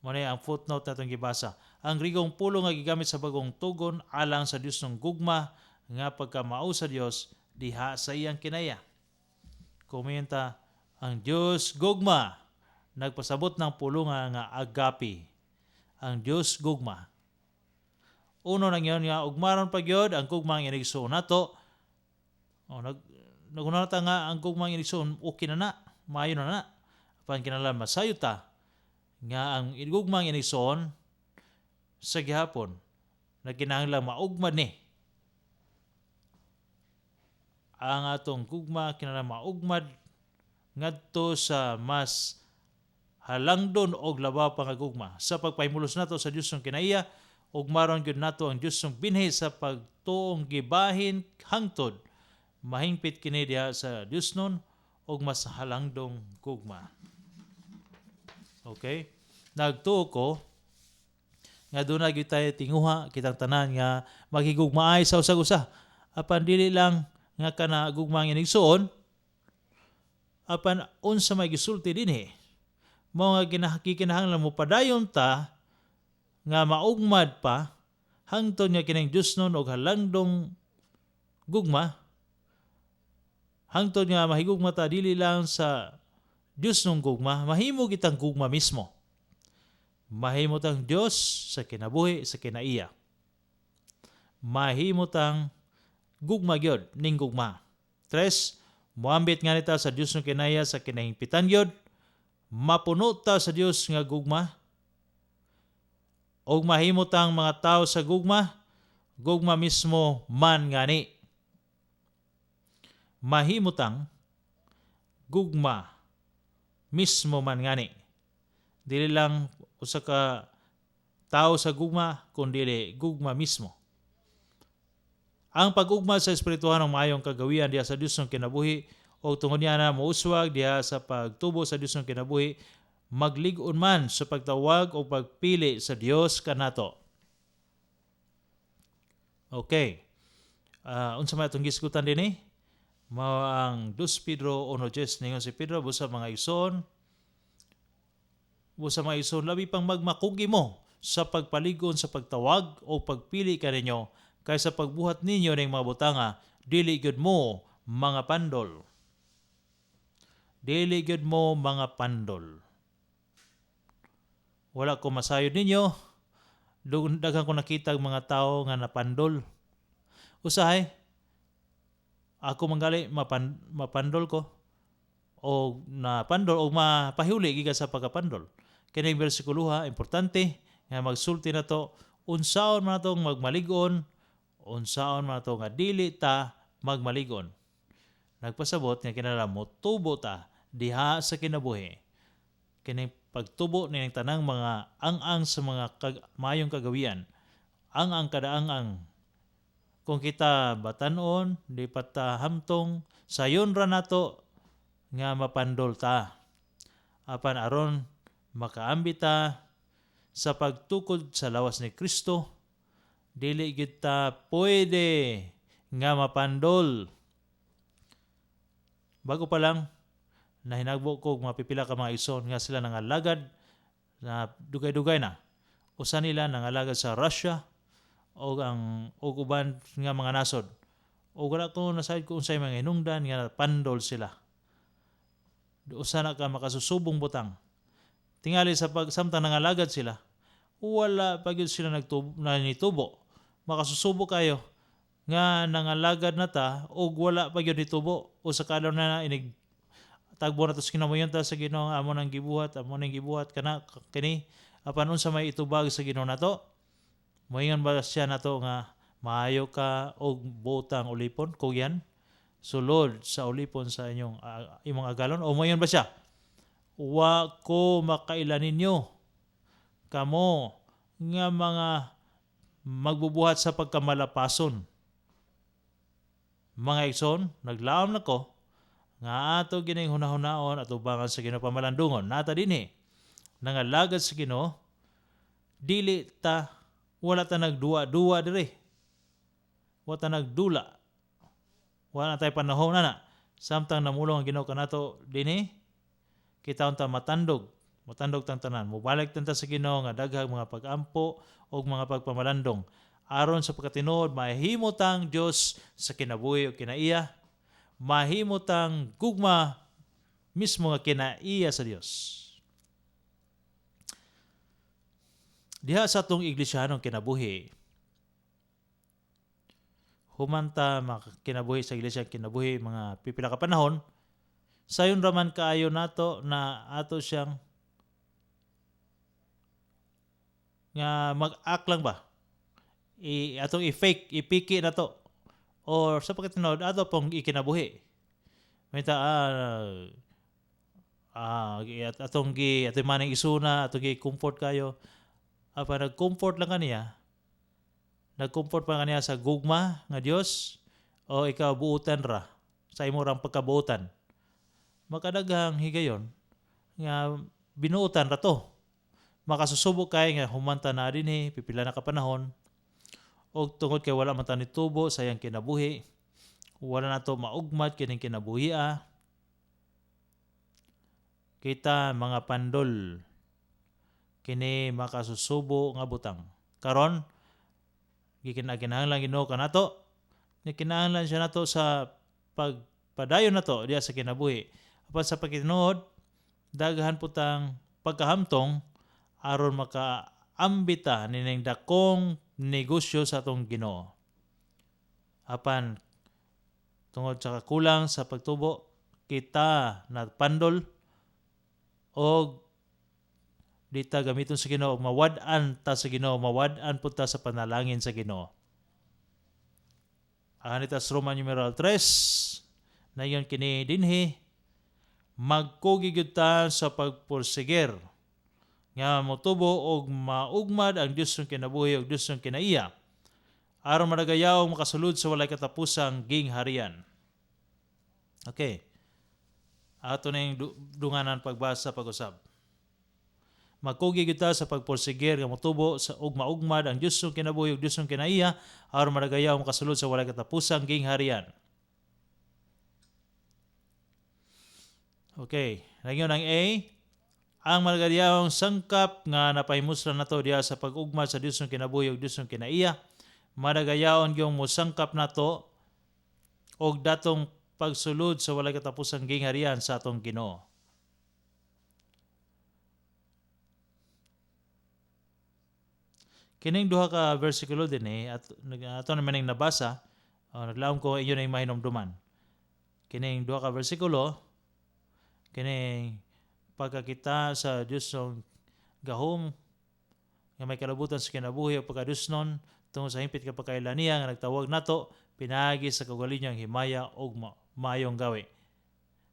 Mao na ang footnote natong gibasa. Ang Grigong pulong nga gigamit sa Bagong Tugon alang sa Dios ng gugma nga pagkamao sa Dios diha sa iyang kinaiya. Komenta ang Dios gugma, nagpasabot ng pulunga nga agape. Ang Dios gugma. Uno nang yon nga ugmaron pa gyud ang gugmang inigsuon nato. O naguna ta nga ang gugmang inigsuon okay na na, maayo na na. Apan kinahanglan masayod ta nga ang gugmang inigsuon sa gihapon nagkinahanglan maugmad ni. Ang atong gugma kinahanglan maugmad ngadto sa mas halangdon og labaw pa nga gugma. Sa pagpahimulos nato sa Dios ng kinaiya, ugmaron gyud nato ang Dios ng binhi sa pagtuong gibahin hangtod mahingpit kini diha sa Dios nun og mas halangdong gugma. Okay? Nagtuo ko nga duna gyud tayo tinguha kitang tanan nga maghigugmaay sa usag-usa. Apan dili lang nga kana gugmang inigsuon, apan unsa may gisulti dinhi. Mao nga gikinahanglan mo padayon ta nga maugmad pa hangtod nga kining Dios nun og halangdong gugma, hangtod nga mahigugma ta dili lang sa Dios nung gugma, mahimo kitang gugma mismo. Mahimo tang Dios sa kinabuhi, sa kinaiya. Mahimo tang gugma gyud ning gugma. Tres, moambit nga nita sa Dios ng kinaiya sa kinahingpitan gyud, mapuno ta sa Dios nga gugma, og mahimo tang mga tao sa gugma, gugma mismo man ngani. Mahimo tang gugma mismo man ngani. Dili lang usa ka tao sa gugma, kundi gugma mismo. Ang pag-ugma sa espirituhanong maayong kagawian diha sa Dios ng kinabuhi o tungod niya na mouswag diha sa pagtubo sa Dios ng kinabuhi, maglig-on man sa pagtawag o pagpili sa Dios kanato. Okay. Unsa may atong gisgutan dinhi? Mao ang 2 Pedro 1:10. Ningon si Pedro, "Busa mga igsoon, busa mga igsoon, labi pang magmakugi mo sa pagpaligon sa pagtawag o pagpili kaninyo kaysa pagbuhat ninyo ng mga butanga, dili gyud mo mga pandol." Dili gyud mo mga pandol. Wala ko masayod ninyo. Daghan ko nakita ang mga tao nga napandol. Usahay, Ako manggali mapandol ko o napandol o mapahuli gikan sa pagkapandol. Kining bersikulo ha, importante nga magsulti nato unsaon man natong magmalig-on, unsaon man nato nga dili ta magmalig-on. Nagpasabot nga kinahanglan motubo ta diha sa kinabuhi. Kining pagtubo nining tanang mga ang-ang sa mga maayong kagawian, ang-ang kada ang-ang. Kung kita batanon, di pa ta hamtong, sayon ra nato nga mapandol ta. Apan aron makaambi ta sa pagtukod sa lawas ni Kristo, dili gyud ta pwede nga mapandol. Bago pa lang, nahinagbo ko og mga pipila ka mga igsoon nga sila nangalagad na dugay-dugay na. Usa nila nangalagad sa Russia o ang og uban nga mga nasod. O wala ko nasayod ko unsay mga hinungdan nga pandol sila. Usa na ka makasusubong butang. Tingali sa pag samtang nangalagad sila, wala pa gyud sila nagtubo, nanitubo. Makasusubo kayo nga nangalagad na ta og wala pa gyud nitubo o sa kadlaw na inig tagbo na to sa kinamoyon ta sa Ginoo, amo nang gibuhat, amo nang gibuhat kana kini, apan unsa may itubag sa Ginoo nato? Moingon ba siya nato nga maayo ka og butang ulipon, kugyan sulod sa ulipon sa inyong imong agalon, o moingon ba siya, "Wa ko makaila ninyo, kamo nga mga magbubuhat sa pagkamalapason"? Mga igsoon, naglaom na ko nga ato gining hunahunaon at ubangan sa Ginoo pamalandungon. Nata dinhi nangalagad sa Ginoo, dili ta, wala ta nagduwa-duwa diri. Wala ta nagdula. Wala na tayo panahon na. Samtang namulong ang Ginoo kanato dinhi, kita unta matandog, matandog tang tanan. Mobalik tanta sa Ginoo nga daghang mga pag-ampo o mga pagpamalandong. Aron sa pagkatinuod, mahimo tang Dios sa kinabuhi o kinaiya, mahimo tang gugma mismo nga kinaiya sa Dios. Diha sa atong iglisyahanong kinabuhi, humanta makinabuhi sa iglesia kinabuhi mga pipila ka panahon, sayon raman kaayo nato na ato siyang nga mag-act lang ba? Atong i-fake, ipiki na to. Or sa pagkatinuod, ato pong ikinabuhi. May ta, atong gi, atong maning isuna, atong gi comfort kayo. Apa nag-comfort lang kaniya, nag-comfort pa kaniya sa gugma nga Dios o ikaw buutan ra sa imo rang pagkabuutan. Makadaghang higayon nga binuutan ra to. Makasusubo kay nga humanta na dinhi pipila na ka panahon og tungod kay wala man ta nitubo sa iyang kinabuhi, wala na to maugmat kining kinabuhia. Kita mga pandol kini makasusubo nga butang. Karon gikinahanglan Ginoo kanato, gikinahanglan siya nato sa pagpadayon nato diha sa kinabuhi. Apan sa pagtinuod, daghan putang pagkahamtong aron makaambita nining dakong negosyo sa atong Ginoo. Apan tungod sa kakulang sa pagtubo, kita napandol og di ta gamiton sa Ginoo, mawad-an ta sa Ginoo, mawad-an pud ta sa panalangin sa Ginoo. Ang sa Roman numeral 3, nayon kini dinhi, magkugi gyud ta sa pagpursigir nga motubo og maugmad ang Dios ng kinabuhi og Dios ng kinaiya aron madagayaw makasulod sa walay katapusang gingharian. Okay. Ato ning dunganan pagbasa pag-usab. Magkugi gyud ta sa pagporsigir nga motubo sa og maugmad ang Dios ng kinabuhi ug Dios ng kinaiya aron madagayaw makasulod sa walay katapusang gingharian. Okay, nagyon ang A, ang malagadyawang sangkap nga napahimuslan nato diha sa pag-ugmad sa Dios ng kinabuhi ug Dios ng kinaiya, madagayaon gyud mosangkap nato og datong pagsulod sa walay katapusang gingharian sa atong Ginoo. Kining duha ka bersikulo dinhi at ato naman ning nabasa, naglaom ko inyo na mahinumduman. Kining duha ka bersikulo, kining pagkakita sa Diosnong gahom nga may kalabutan sa kinabuhi o pagkadusnon tungod sa himpit kapakaila niya nga nagtawag nato pinaagi sa kaugalingong himaya og maayong gawi.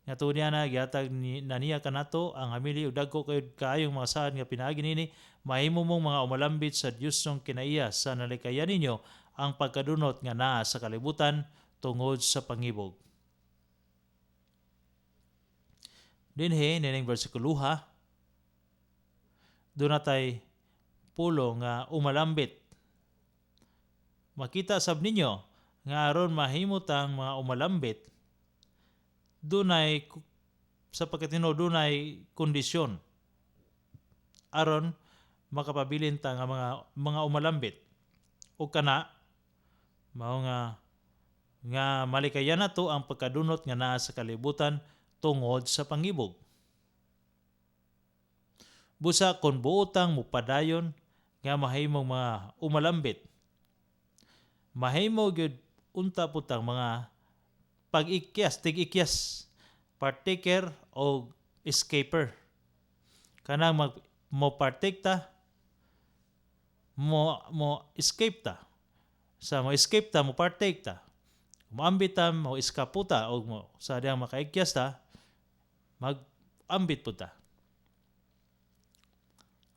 Nga tuod niya na gihatag na niya kanato ang hamili ug dagko kayod kaayong mga saad nga pinaagi nini mahimo mong mga umalambit sa Diosnong kinaiya sa nalikayan ninyo ang pagkadunot nga naa sa kalibutan tungod sa pangibog. Dinhi nining bersikuloha duna tay pulo nga umalambit. Makita sab ninyo nga aron mahimo tang mga umalambit, dunay sa pagkatinuod dunay kondisyon aron makapabilin ta nga mga umalambit. O kana mao nga nga malikayan nato ang pagkadunot nga naa sa kalibutan tungod sa pangibog. Busa kon buotang mopadayon nga mahimong mga umalambit, mahimo gyud unta putang mga pag-ikyas, tig-ikyas, partaker o escaper. Kanang mo partake ta, mo escape ta. Sa mo escape ta, mo partake ta. Moambit ta, mo eskapo ta, o mo, sa diyang makaikyas ta, mag-ambit po ta.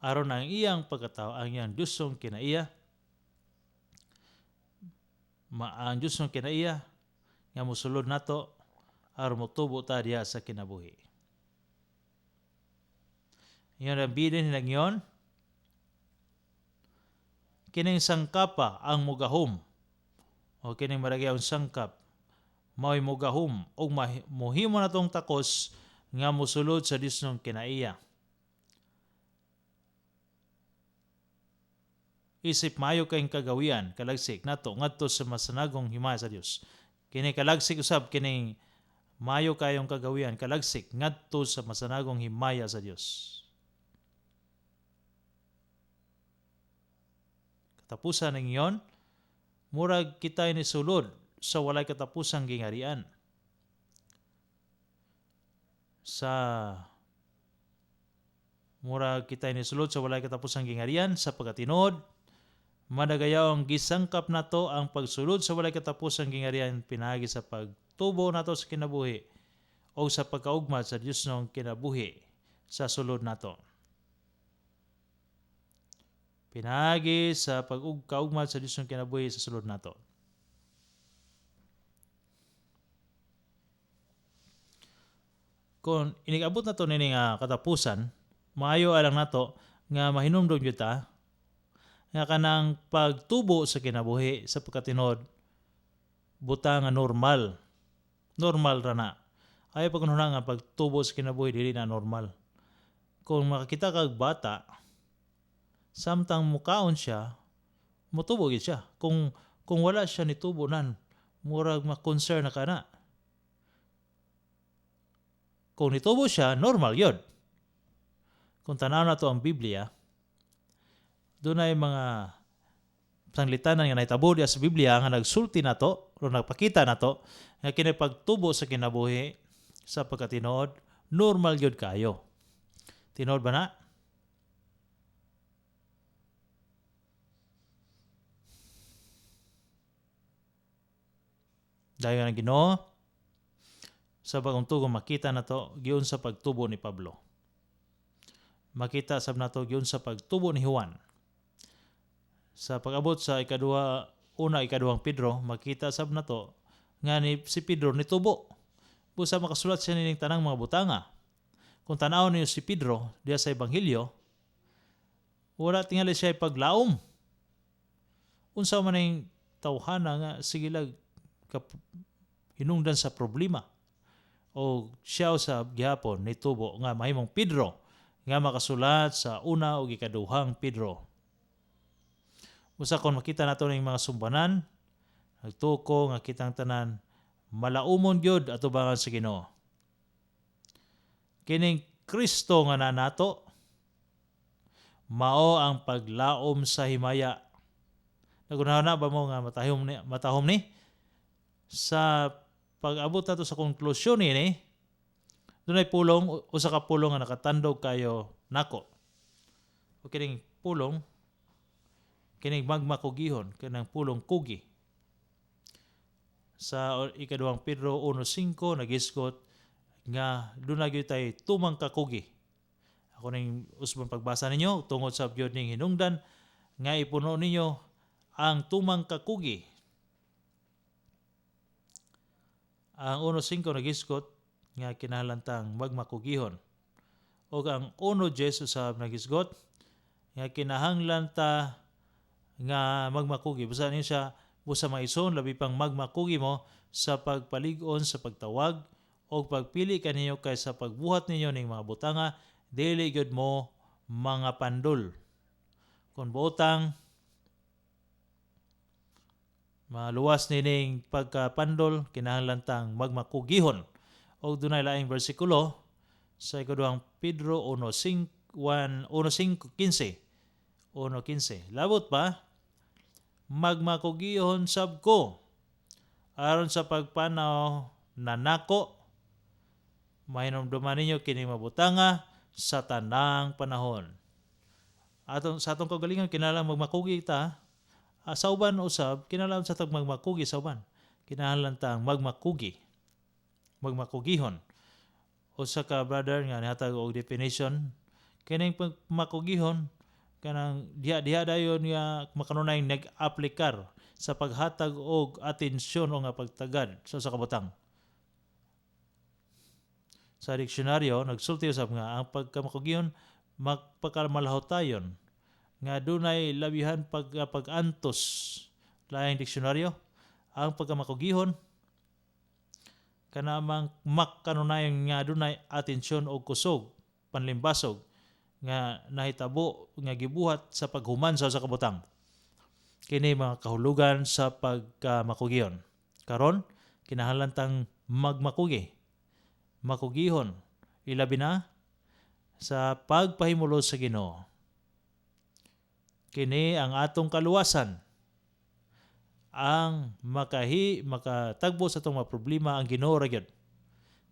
Aron ang iyang pagkatao, ang iyang Diyosong kinaiya, ang Diyosong kinaiya, nga mosulod nato, aron motubo ta diha sa kinabuhi. Iyon ang bilin hinagyon, kining sangkapa ang mugahom, o kining maragyaw sangkap, mao'y mugahom, o muhimo na tong takos nga mosulod sa Diyosong kinaiya. Isip maayo kayong kagawian, kalagsik nato ngadto sa masanagong himaya sa Dios. Kini kalagsik usab kining maayo kayong kagawian, kalagsik ngadto sa masanagong himaya sa Dios. Katapusan ng iyon, murag kita ni sulod sa walay katapusang gingarian. Sa murag kita ni sulod sa walay katapusang gingarian sa pagkatinuod, madagayaw ang gisangkap nato ang pagsulod sa walay katapusang gingarian pinaagi sa pagtubo nato sa kinabuhi o sa pagkaugmat sa Dios nong kinabuhi sa sulod nato. Pinaagi sa pagkaugmat sa Dios nong kinabuhi sa sulod nato. Kung inigabot nato nini nga katapusan, maayo alang nato nga mahinumdom gyud ta nga kanang pagtubo sa kinabuhi sa pagkatinod buta nga normal. Normal ra na. Ayaw pag nga pagtubo sa kinabuhi dili na normal. Kung makakita kag bata, samtang mukaon siya, mutubo gid siya. Kung wala siya nitubo nan, murag ma-concern na ka na. Kung nitubo siya, normal yun. Kung tanaw na to ang Biblia, dunay mga sanglitanan nga nahitabo diya sa Biblia nga nagsulti nato o nagpakita nato nga kini pagtubo sa kinabuhi sa pagkatinuod, normal gyud kayo. Tinuod ba na? Dayon ang Ginoo sa bagong tugo makita nato giun sa pagtubo ni Pablo. Makita sab nato giun sa pagtubo ni Juan. Sa pag-abot sa ikaduha, una ikaduhang Pedro, makita sab nato nga ni si Pedro nitubo. Busa makasulat siya nining tanang mga butanga. Kung tan-aw niyo si Pedro diha sa Ebanghelyo, wala tingali siya ipaglaom. Unsa man ning tawhana nga sige lag hinungdan sa problema. O siya sa gihapon nitubo nga mahimong Pedro nga makasulat sa una o ikaduhang Pedro. Usa kon makita nato ning mga sumbanan, nagtuko nga kitang tanan malaumon gyud atubangan sa Ginoo. Kining Kristo nga nanato mao ang paglaom sa himaya. Nagunahon na ba mo nga matahom ni sa Pag abot nato sa konklusyon ini, dunay pulong, usa ka pulong nga nakatandog kayo nako. O kining pulong, kining magmakugihon, kanang pulong kugi. Sa Ikaduhang Pedro 1:5 nagisgot nga duna gyud tay tumang kakugi. Ako ning usbon pagbasa ninyo: "Tungod sa gyud ning hinungdan nga ipuno ninyo ang tumang kakugi." Ang 1:5 nagisgot nga kinahanglan tang magmakugihon. O ang 1:10 usab nagisgot nga kinahanglan ta nga magmakugi. Busa niyo siya, "Busa, mga igsoon, labi pang magmakugi mo sa pagpalig-on sa pagtawag o pagpili kaninyo, kay sa pagbuhat ninyo ning mga butanga, dili gyud mo mga pandol." Kung buotang maluwas nining pagkapandol, kinahanglan tang magmakugihon. O dunay laing bersikulo sa Ikaduhang Pedro 1:5, 1:15. 1:15. "Labot pa, magmakugihon sab ko aron sa pagpanaw na nako mahinumduman ninyo kini mabutanga sa tanang panahon." Atong sa atong kaugalingon, kinahanglan magmakugi ta sa uban usab, kinahanglan sa tag magmakugi sa uban. Kinahanglan tang magmakugi. Magmakugihon. Usa ka brother nga nihatag og definition kining pagmakugihon, kanang diha-diha dayon nga makanunay nag-aplikar sa paghatag og atensyon o nga pagtagad sa usa ka butang. Sa diksyonaryo, nagsulti usab nga ang pagkamakugihon magpakamalahutayon nga dunay labihan pag pag-antos. Laing diksyonaryo, ang pagkamakugihon kanamang makanunayon nga dunay atensyon o kusog panlimbasog nga nahitabo nga gibuhat sa paghuman sa usa ka butang. Kini mga kahulugan sa pagkamakugiyon. Karon, kinahanglan tang magmakugi. Makugihon, ilabi na sa pagpahimulos sa Ginoo. Kini ang atong kaluwasan. Ang makahi makatagbo sa atong mga problema, ang Ginoo ra gyud.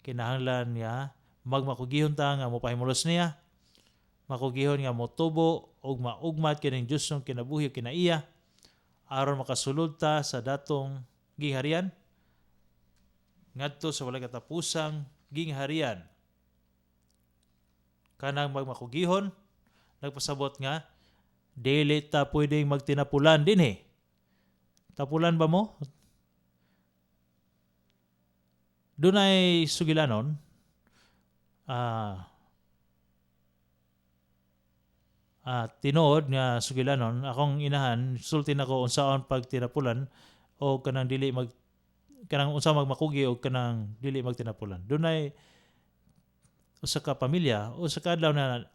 Kinahanglan nga magmakugihon ta nga mopahimulos niya, makugihon nga motubo ug maugmat kining Dios ng kinabuhi ug kinaiya aron makasulod ta sa datong gingharian, ngadto sa walay katapusang gingharian. Kanang magmakugihon nagpasabot nga dili ta pwedeng magtinapulan dinhi. Tapulan ba mo? Dunay sugilanon tinuod nga sugilanon. Akong inahan sulti nako unsaon pag tinapulan o kanang dili mag kanang unsa magmakugi o kanang dili magtinapulan. Dunay usa ka pamilya, usa ka adlaw na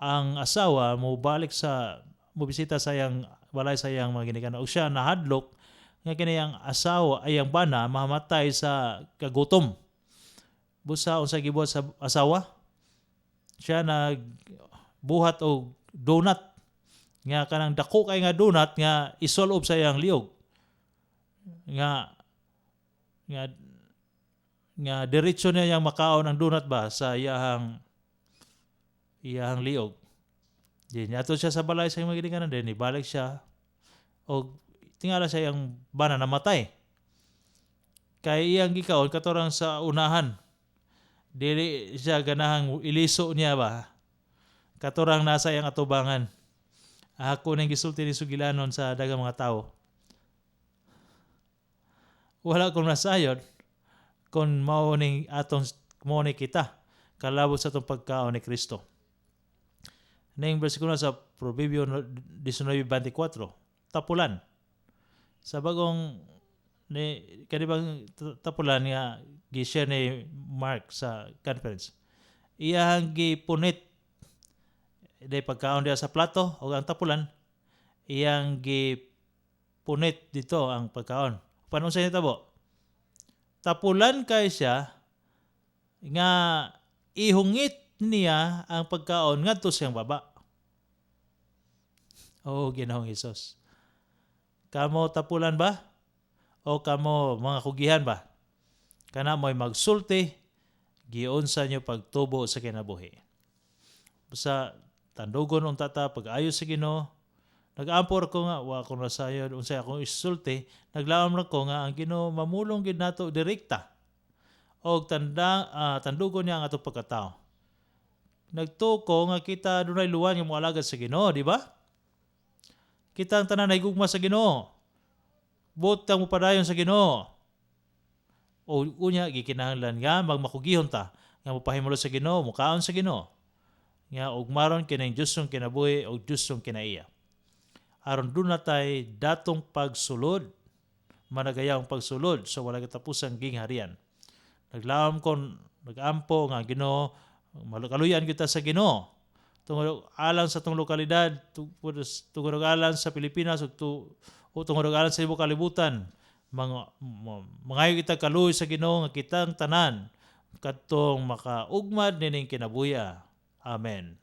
ang asawa mo balik sa mo bisita sa iyang balay, sa iyang mga ginikanan, ug siya nahadlok nga kini ang asawa ay ang bana mamatay sa kagutom. Busa unsa gibuhat sa asawa? Siya nagbuhat og donut nga kanang dako kay nga donut nga isulob sa iyang liog nga diretso niya yang makaon ang donut ba sa iyahang liog. Di niadto siya sa balay sa iyang mga ginikanan, then ibalik siya og tingala siya iyang bana namatay. Kay iyang gikaon katorang sa unahan. Dili siya ganahang iliso niya ba. Katorang nasa iyang atubangan. Ako nang gisulti ni sugilanon sa daghang mga tao. Wala kong nasayod kung mao ning atong mao ni kita kalabot sa atong pagkaon ni Kristo. Ning bersikulo sa Proverbio 19:24, tapulan. Sa bagong ni kanibang tapulan nga gi-share ni Mark sa conference, iyahang gipunit day pagkaon diya sa plato o ang tapulan iyang gipunit dito ang pagkaon. Paano sa nitabo? Tapulan kay siya nga ihungit niya ang pagkaon ngadto siyang baba. Oh, Ginoong Hesus. Kamo tapulan ba? O kamo mga kugihan ba? Kana mo'y magsulti giunsa nyo pagtubo sa kinabuhi. Basta tandugon unta ta pag-ayo sa Ginoo. Nag-ampo ko nga wa ko nasayod unsay akong isulti, naglaom ra ko nga ang Ginoo mamulong gid nato direkta. Og tandugon niya ang atong pagkatao. Nagtuo ko nga kita dunay luwan nga moalagad sa Ginoo, di ba? Kita ang tanan nahigugma sa Ginoo. Buot kang mopadayon sa Ginoo. O unya gikinahanglan nga magmakugihon ta nga mopahimulos sa Ginoo, mukaon sa Ginoo. Nga ugmaron kining Diyosong kinabuhi o Diyosong kinaiya. Aron duna tay datong pagsulod, managayawang pagsulod sa wala katapusang gingharian. Naglaom kon nagampo nga Ginoo kaluyan kita sa Ginoo. Tungod alang sa tong lokalidad, tungod alang sa Pilipinas ug o tungod alang sa ibong kalibutan, mga mangayo kita kaluoy sa Ginoo nga kitang tanan kadtong makaugmad nining kinabuhi. Amen.